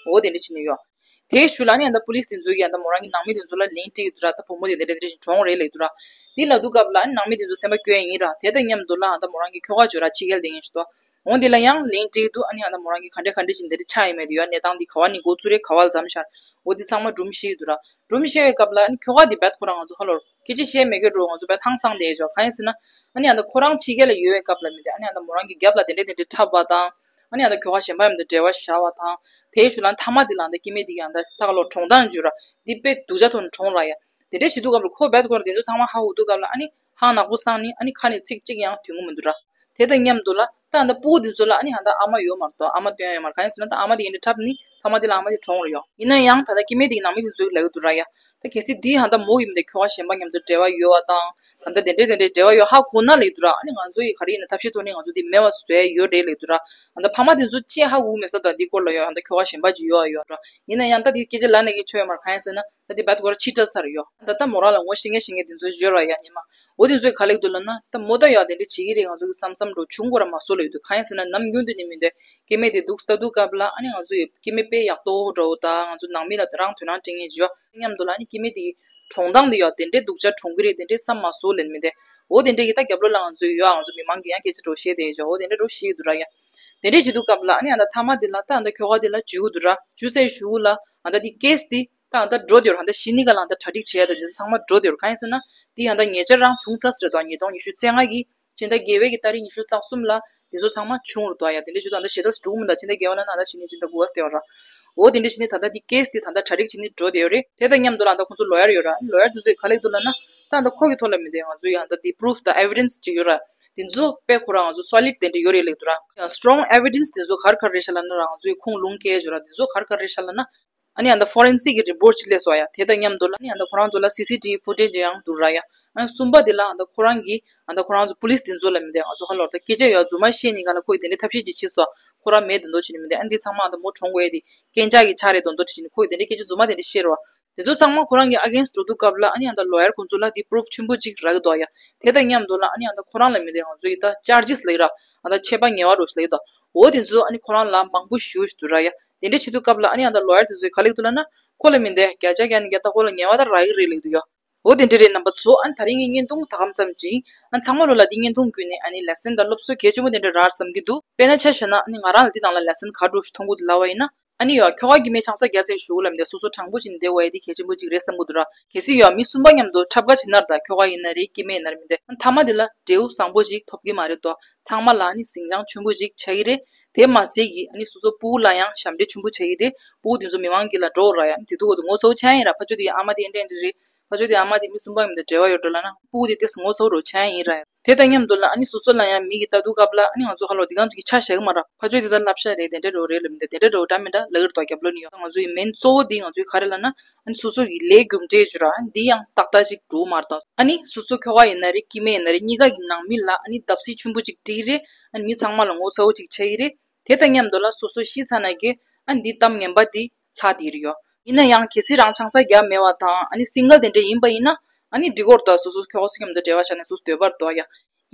འོ་དེ་འདྲ་བྱེད་ནི་ཡོད། དེའི་གཞུག་ལ་ཨ་ནི་ཨ་ད་པུ་ལིས་དེ་ཚོ་གིས་ཨ་ད་མོ་རང་གི་ནང་མི་དེ་ཚོ་ལ་ལན་སྤྲད་ཀྱི་འདུག་ར། ད་བུ་མོ་དེ་འདི་འདྲ་འདི་འདྲ་ཞིག་གྲོངས་རེད་ལབ་ཀྱི་འདུག་ར། དེ་ལབ་དུས་སྐབས་ལ་ཨ་ནི་ནང་མི་དེ་ཚོ་སེམས་པ་སྐྱོ་ཡ་ཡིན་ར། དེ་དང་མཉམ་དུ་ལ་ཨ་ད་མོ་རང་གི་ཁྱོ་ག་ཅིག་ཡོད་ར། ཕྱི་རྒྱལ་ལ་ཡིན་ཞིག་འདུག་འོ་འདི་ལ་ཡང་ལན་སྤྲད་འདུག་ཨ་ནི་ཨ་ད་མོ་རང་གིས་ག་འདྲ་ག་འདྲ་ཅིག་འདི་འདྲ་ཆགས་ཡོད་མེད་དེ་ཡོད། གནས་སྟངས་འདི་ག་བ་ནས་འགོ་བཙུགས་རེད། ག་བ་ལ་མཚམས་བཞག་འོ་འདི་ཚང་མ་སྒྲུང་བཤད་ཀྱི་འདུག་ར། སྒྲུང་བཤད་པའི་སྐབས་ལ་ཨ་ནི་ཁྱོ་ག་འདི་རྦད་ཁོ་རང་ང་ཚོ་ཧ་ལོར་སྐད་ཆ་བཤད་མེད་ཀྱི་འགྲོ། ང་ཚོ་རྦད་ཧང་སངས་བསྡད་ཡོད་ཅོག་གང་ཡིན་ཟེར་ན། ཨ་ནི་ཨ་ད་ཁོ་རང་ཕྱི་རྒྱལ་ལ་ཡོད་པའི་སྐབས་ལ་མི་འདི་ཨ་ནི་ཨ་ད་མོ་རང་གི་རྒྱབ་ལ་དེ་འདྲ་དེ་འདྲ་འཁྲབ་པ་དང་། ཨ་ནི་ཨ་ད་ཁྱོ་ག་གཞན་པ་མཉམ་དུ་འབྲེལ་བ་བཞག་པ་དང་། དེའི་ཤུལ་ལ་མཐའ་མ་འདི་ལ་ཨ་ད་སྐྱེ་དམན་འདི་གིས་ཨ་ད་ད་ག་ལོ་གྲོངས་སྟངས་བརྗོད་ར། འདི་དཔེ་སྡུག་ཅག་ཐོག་ནས་གྲོངས་ར་ཡ། དེ་འདྲ་བྱེད་དུས་སྐབས་ལ་ཁོ་རྦད་ཁོ་རང་དེ་ཚོ་ཚང་མ་ཧ་གོ་དུས་སྐབས་ལ་ཨ་ནི་ཧང་ནག་པོ་སངས་ནས་ཨ་ནི་ཁ་ནས་ཚིག་གཅིག་ཡང་ཐོན་གི་མི་འདུག་ར། དེ་དང་མཉམ་དུ་ལ་ད་ཨ་ད་སྤུ་གུ་དེ་ཚོ་ལ་ཨ་ནི་ཨ་ད་ཨ་མ་ཡོད་མ་རེད་དོ། ཨ་མ་སྟོན་ཡ་ཡོད་མ་རེད། གང་ཡིན་ཟེར་ན་ད་ཨ་མ་དེ་ཡིན་དེ་འཁྲབ་ནི་ཐ་མ་དེ་ལ་ཨ་མ་དེ་གྲོངས་རེད་ཡོ། ཡིན་ན་ཡང་ད་ལྟ་སྐྱེ་དམན་དེ་གི་ནང་མི་དེ་ཚོ་གི་ལབ་ཀྱི་འདུག་ར་ཡ། ད་གལ་སྲིད་དེ་ཨ་ད་མོ་གི་མི་དེ་ཁྱོ་ག་གཞན་པ་མཉམ་དུ་འབྲེལ་བ་ཡོད་པ་དང་། ད་ལྟ་དེ་འདྲས་དེ་འདྲས་འབྲེལ་བ་ཡོད་ཧ་གོ་ན་ལབ་ཀྱི་འདུག་ར། ཨ་ནི་ང་ཚོ་ཡི་ག་རེ་ཡིན་ན་ཐབས་ཤེས་ཐོག་ནས་ང་ཚོ་དེ་མེད་པ་བཟོ་ཡ་ཡོད་རེད་ལབ་ཀྱི་འདུག་ར། ཨ་ད་ཕ་མ་དེ་ཚོ་ཅི་ཧ་གོ་མེད་ས་ད་འདི་སྐོར་ལ་ཡོ། ཨ་ད་ཁྱོ་ག་གཞན་པ་ཅིག་ཡོད་ཨ་ཡོད་ར། ཡིན་ན་ཡང་ད་དེ་སྐད་ཆ་ལབ་ནས་ཀྱི་ཆོ་ཡོད་མ་རེད། གང་ཡིན་ཟེར་ན། ད་དེ་རྦད་ཁོ་རང་ཕྱི་དྲགས་ཚར་ཡོ། ད་ལྟ་མོ་རང་ལ་ངོ་ཤེས་མཁན་ཤེས་མཁན་དེ་ཚོ་ཡོད་ར་ཡ་ཉི་མ། འོ་དེ་ཚོས་ག་ལབ་ཀྱི་འདུག་ལབ་ན། ད་མོ་ད་ཡ་དེ་འདྲ་བྱེད་ཀྱི་རེད། ང་ཚོ་གི་བསམ་བསམ་འགྲོ་ཆུང་ཀོ་ར་མ་བཟོ་ལབ་ཀྱི་འདུག་གང་ཡིན་ཟེར་ན་ནམ་རྒྱུན་དུ་ནས་མི་འདུག་སྐྱེ་དམན་དེ་འདུག་ལྟ་དུས་སྐབས་ལ་ཨ་ནི་ང་ཚོ་ཡི་སྐྱེ་དམན་དཔེ་ཡག་ཏོ་འདྲ་བོ་དང་། ང་ཚོ་ནང་མི་ལ་རང་དོ་སྣང་སྤྲད་མཁན་ཅིག་ཡོད། དེ་མཉམ་དུ་ལ་ཨ་ནི་སྐྱེ་དམན་དེ་གྲོངས་སྟངས་དེ་ཡ་དེ་འདྲའི་སྡུག་ཅག་གྲོངས་ཀྱི་རེད། དེ་འདྲའི་བསམ་མ་བཟོ་ལབ་མི་འདུག་འོ་དེ་འདྲ་གི་ད་རྒྱབ་ལོགས་ལ་ང་ཚོ་ཡོ། ང་ཚོ་མི་མང་གི་ཡང་སྐད་ཆ་འདྲ་བོ་བཤད་བསྡད་ཡོད་ཅོག་འོ་དེ་འདྲ་འདྲ་བོ་བཤད་ཀྱི་འདུག་ར་ཡ། དེ་འདྲས་བྱེད་དུས་སྐབས་ལ་ཨ་ནི་ཨ་ད་ཐ་མ་དེ་ལ་ད་ཨ་ད་ཁྱོ་ག་དེ་ལ་འཇུ་གི་འདུག་ར། འཇུ་ཚར་གཞུག་གུ་ལ་ཨ་ད་དེ་ཀེ་སི་དེ་ད་ཨ་ད་འགྲོ་བསྡད་ཡོད་ར། ཨ་ད་ཤི་ནི་ག་ལ་ཨ་ད་གྲ་སྒྲིག་བྱེད་ཡ་ད་དེ་ཚོ་ཚང་མ་འགྲོ་བསྡད་ཡོད་ར། གང་ཡིན་ཟེར་ན་དེ་ཨ་ད་ཉེ་ཆར་རང་བྱུང་ཚར་ཟེར་རེད་དོ། ཉིས་སྟོང་ཉི་ཤུ་རྩ་ལྔ་གི་ཕྱི་ཟླ་བརྒྱད་པའི་གི་ཏ་རིག་ཉི་ཤུ་རྩ་གསུམ་ལ་དེ་ཚོ་ཚང་མ་བྱུང་རེད་དོ་ཡ། དེ་འདྲས་བྱེད་དུས་ཨ་ད་ཞེ་དྲག་འགྲོ་གི་མི་འདུག་ཕྱི་ཟླ་བརྒྱད་པ་ལ་ཨ་ད་ཤི་ནི་ཕྱི་ཟླ་དགུ་པ་ཟེར་བ་ར། འོ་དེ་འདྲས་བྱས་ནས་ད་ལྟ་དེ་ཀེ་སི་དེ་ད་ལྟ་གྲ་སྒྲིག་བྱས་ནས་འགྲོ་བསྡད་ཡོད་རེད། དེ་དང་མཉམ་དུ་ལ་ཨ་ད་ཁོང་ཚོ་ལོ་ཡར་ཡོད་ར། ལོ་ཡར་དེ་ཚོས་ག་ལབ་ཀྱི་འདུག་ལབ་ན། ད་ཨ་ད་ཁོ་གི་ཐོག་ལ་མི་འདུག་ང་ཚོ་ཡ་ཨ་ད་དེ་པུ་རུཕ་དང་ཨེ་བི་ཌེན་སི་ཅིག་ཡོད་ར། དེ་ཚོ་དཔེ་ཁོ་རང་ང་ཚོ་སོ་ལིཌ་དེ་འདྲ་ཡོད་རེད་ལབ་ཀྱི་འདུག་ར། ཡང་སི་ཊོང་ཨེ་བི་ཌེན་སི་དེ་ཚོ་ག་རེ་ག་རེ་རེད་ཤག་ལབ་ན་ར། ང་ཚོའི་ཁུངས་ལུང་བསྐྱལ་ཡོད་ར། དེ་ཚོ་ག་རེ་ག་རེ་རེད་ཤག་ལབ་ན། ཨ་ནི་ཨ་ད་ཕོ་རེན་སིག་གི་རི་པོར་ཊི་ཅིག་སླེབས་སོང་ཡ། དེ་དང་མཉམ་དུ་ལ་ཨ་ནི་ཨ་ད་ཁོ་རང་ཚོ་ལ་སི་སི་ཊི་བི་ཕུ་ཊེ་ཇི་ཡང་འདུག་ར་ཡ། ཨ་ནི་གསུམ་པ་དེ་ལ་ཨ་ད་ཁོ་རང་གིས་ཨ་ད་ཁོ་རང་ཚོ་པུ་ལིས་དེ་ཚོ་ལ་མི་འདུག་ང་ཚོ་ཧ་ལོར་ད་སྐད་ཆ་ཡ་རྫུན་མ་བཤད་ནི་ག་ལ་ཁོ་གིས་དེ་འདྲའི་ཐབས་ཤེས་ཅིག་བྱས་སོང་། ཁོ་རང་མེད་དོ་འདོད་བྱས་ནི་མི་འདུག་ཨ་ནི་དེ་ཚང་མ་ཨ་ད་མོ་གྲོངས་དགོས་ཡ་དེ་རྐྱེན་ཆག་གི་ཆ་རེད་དོ་འདོད་བྱས་ནི་ཁོ་གིས་དེ་འདྲའི་སྐད་ཆ་རྫུན་མ་དེ་འདྲ་བཤད་རོ། དེ་ཚོ་ཚང་མ་ཁོ་རང་གི་ཨ་གེན་སི་ཊི་འགྲོ་དུས་སྐབས་ལ་ཨ་ནི་ཨ་ད་ལོ་ཡར་ཁོང་ཚོ་ལ་དེ་པུ་རུཕ་ཆེན་པོ་ཅིག་རག་གི་འདུག་ཡ། དེ་དང་མཉམ་དུ་ལ་ཨ་ནི་ཨ་ད་ཁོ་རང་ལ་མི་འདུག་ང་ཚོ་ཡི་ད་ཅར་ཇི་སི་ལབ་ཀྱི་ར། ཨ་ད་ཆད་པ་ཉེས་པ་འདྲ་བོ་ཞིག་ལབ་ཀྱི་འདུག་འོ་དེ་ཚོ་ཨ་ནི་ཁོ་རང་ལ་མང་པོ་ཞེ་པོ་ཞིག་འདུག་ར་ཡ། དེ་འདྲ་བྱེད་དུས་སྐབས་ལ་ཨ་ནི་ཨ་ད་ལོ་ཡར་དེ་ཚོས་ག་ལབ་ཀྱི་འདུག་ལབ་ན། ཁོ་ལ་མི་འདུག་བརྒྱ་ཆ་བརྒྱ་ནས་བརྒྱ་ད་ཁོ་ལ་ཉེས་པ་ད་རག་གི་རེད་ལབ་ཀྱི་འདུག་ཡ། འོ་དེ་འདྲ་རེད། རྣམ་པ་ཚོ་ཨ་ནི་ད་རིང་གི་བརྙན་ཐུང་ད་ག་ཙམ་ཅིག་ཨ་ནི་ཚང་མ་ལོ་ལ་འདི་བརྙན་ཐུང་བརྒྱུད་ནས་ཨ་ནི་ལེ་སན་དང་སློབ་གསོ་གལ་ཆེན་པོ་དེ་འདྲ་རག་བསམ་གྱི་འདུག་དཔེར་ན་ཆ་བཞག་ན་ཨ་ནི་ང་རང་ལ་འདི་ནང་ལ་ལེ་སན་ག་འདྲ་ཞིག་མཐོང་གི་འདུག་ལབ་པ་ཡིན་ན། ཨ་ནི་ཡ་ཁྱོ་ག་གི་མི་ཆང་ས་རྒྱ་ཆེ་ཞུ་ལབ་མི་འདུག་སོ་སོ་དྲང་པོ་བྱས་ནས་བསྡད་པ་ཡ་དེ་གལ་ཆེན་པོ་ཅིག་རེད་བསམ་གྱི་འདུག་ར། གལ་སྲིད་ཡ་མི་གསུམ་པ་མཉམ་དུ་འཁྲབ་ཁ་བྱེད་ན་ར། ད་ཁྱོ་ག་ཡིན་ན་རེད། སྐྱེ་དམན་ཡིན་ན་རེད། མི་འདུག་ཨ་ནི་མཐའ་མ་དེ་ལ་འབྲས་བུ་བཟང་པོ་ཅིག་ཐོབ་ཀྱི་མ་རེད་དོ། ཚང་མ་ལ་ཨ་ནི་ཟིང་ཆ་ཆེན་པོ་ཅིག་ཆགས་ཀྱི་རེད། དེ་མ་ཟད་ཀྱི་ཨ་ནི་སོ་སོ་སྤུ་གུ་ལ་ཡང་ཞབས་འདྲེན་ཆེན་པོ་ཆགས་ཀྱི་རེད། སྤུ་གུ་དེ་ཚོ་མི་མང་གི་ལ་འགྲོ་ར་ཡ། ཨ་ནི་དེ་དུས་ཁོ་ཚོ་ངོ་ཚ་པོ་ཆགས་ཡིན་ར། ཕར་ཕྱོགས་དེ་ཡ་ཨ་མ་དེ་འདྲ་འདྲ་རེད། ཕར་ཕྱོགས་དེ་ཨ་མ་དེ་མི་གསུམ་པ་ཡིན་ད་འབྲེལ་བ་ཡོད་འགྲོ་ལབ་ན་སྤུ་གུ་དེ་ཏོག་ཙམ་ངོ་ཚ་པོ་འདྲ་བོ་ཆགས་ཡིན་ར། དེ་དང་མཉམ་དུ་ལ་ཨ་ནི་སོ་སོ་ལ་ཡང་མི་གིས་ལྟ་དུས་སྐབས་ལ་ཨ་ནི་ང་ཚོ་ཧ་ལོ་འདི་ག་ཙམ་གྱི་ཆ་བཞག་གི་མ་རེད། ཕར་ཕྱོགས་དེ་ད་བསླབ་བྱ་རེད། དེ་འདྲ་འདྲ་བོ་རེད་ལབ་མི་འདུག་དེ་འདྲ་འདྲ་བོ་འདྲ་མི་འདྲ་ལབ་ཀྱི་རེད་དོ། རྒྱབ་ལོགས་ནས་ཡོད། ང་ཚོ་ཡི་མེན་གཙོ་བོ་འདི་ང་ཚོའི་ག་རེ་ལབ་ན། ཨ་ནི་སོ་སོ་གི་ལས་རྒྱུ་འབྲས་བརྗོད་ར། ཨ་ནི་འདི་ཡང་ཏག་ཏག་ཅིག་འགྲོ་གི་མ་རེད་དོ། ཨ་ནི་སོ་སོ་ཁྱོ་ག་ཡིན་ན་རེད། སྐྱེ་དམན་ཡིན་ན་རེད། གཉིས་ཀ་གི་ནང་མི་ལ་ཨ་ནི་བརྡབ་གསིག་ཆེན་པོ་ཅིག་སྤྲད་ཀྱི་རེད། ཨ་ནི་མི་ཚང་མ་ལ་ངོ་ཚ་པོ་ཅིག་ཆགས་ཀྱི་རེད། དེ་དང་མཉམ་དུ་ལ་སོ་སོ་ཤི་ཚར་ན་གི་ཨ་ནི་འདི་གཏམ་ངན་པ་འདི་ལྷག་བསྡད་ཀྱི་རེད་ཡོ། ཡིན་ན་ཡང་གལ་སྲིད་རང་ཆང་ས་རྒྱག་མེད་པ་དང་ཨ་ནི་སིང་གལ་དེ་འདྲ་ཡིན་པ་ཡིན་ན། ཨ་ནི་འགྲིག་གི་རེད་དོ། སོ་སོ་ཁྱོ་ག་སོ་མཉམ་དུ་འབྲེལ་བ་བཞག་ནས་སོ་སོ་སྡོད་པ་རེད་དོ་ཡ།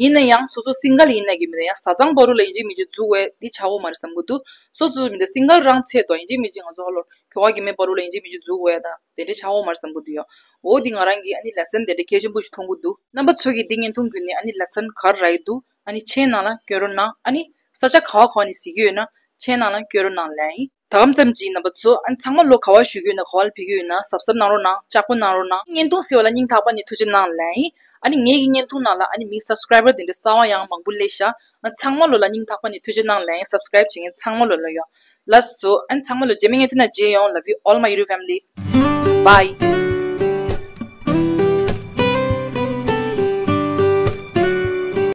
ཡིན་ན་ཡང་སོ་སོ་སིང་གལ་ཡིན་ན་གི་མི་འདུག་ཡང་བཟའ་ཚང་བར་དུ་ལ་ཡིན་གཅིག་མིན་གཅིག་འཛུལ་དགོས་ཡ་འདི་ཆགས་ཀྱི་མ་རེད་བསམ་གྱི་འདུག་སོ་སོ་མི་འདུག་སིང་གལ་རང་ཚད་དོ། ཡིན་གཅིག་མིན་གཅིག་ང་ཚོ་ཧ་ལོ་ཁྱོ་ག་གི་མི་བར་དུ་ལ་ཡིན་གཅིག་མིན་གཅིག་འཛུལ་དགོས་ཡ་དང་དེ་འདྲ་ཆགས་ཀྱི་མ་རེད་བསམ་གྱི་འདུག་ཡ། འོ་འདི་ང་རང་གིས་ཨ་ནི་ལེ་སན་དེ་འདྲ་གལ་ཆེན་པོ་ཞིག་མཐོང་གི་འདུག་རྣམ་པ་ཚོ་གིས་འདི་བརྙན་ཐུང་བརྒྱུད་ནས་ཨ་ནི་ལེ་སན་ག་རེ་རག་གི་འདུག་ཨ་ནི་མཆན་ནང་ལ་སྐྱོན་རོགས་གནང་། ཨ་ནི་ས་ཆ་ག་བ་ག་བ་ནས་གཟིགས་ཀྱི་ཡོད་ན་མཆན་ནང་ལ་སྐྱོན་རོགས་གནང་ལན་ཡིན། ད་གམ་ཙམ་གྱིས་རྣམ་པ་ཚོ་ཨ་ནི་ཚང་མ་ལོ་ག་བ་བཞུགས་ཀྱི་ཡོད་ན་ག་བ་ལ་ཕེབས་ཀྱི་ཡོད་ན་གཟབ་གཟབ་གནང་རོགས་གནང་། ལྕགས་པོ་གནང་རོགས་གནང་། བརྙན་ཐུང་གཟིགས་པ་ལ་སྙིང་ཐག་པ་ནས་ཐུགས་རྗེ་གནང་ལན་ཡིན། ཨ་ནི་ངེད་ཀྱི་བརྙན་ཐུང་ནང་ལ་ཨ་ནི་མི་སབ་སི་ཀ་རའི་བར་དེ་འདྲ་གསར་པ་ཡང་མང་པོ་སླེབས་ཤག་ཨ་ཚང་མ་ལོ་ལ་སྙིང་ཐག་པ་ནས་ཐུགས་རྗེ་གནང་ལན་ཡིན། སབ་སི་ཀ་རའི་བྱེད་མཁན་ཚང་མ་ལོ་ལ་ཡོ། ལགས་སོ། ཨ་ནི་ཚང་མ་ལོ་རྗེས་མའི་བརྙན་ཐུང་ནང་མཇལ་ཡོང་། Love you all my YouTube family. Bye.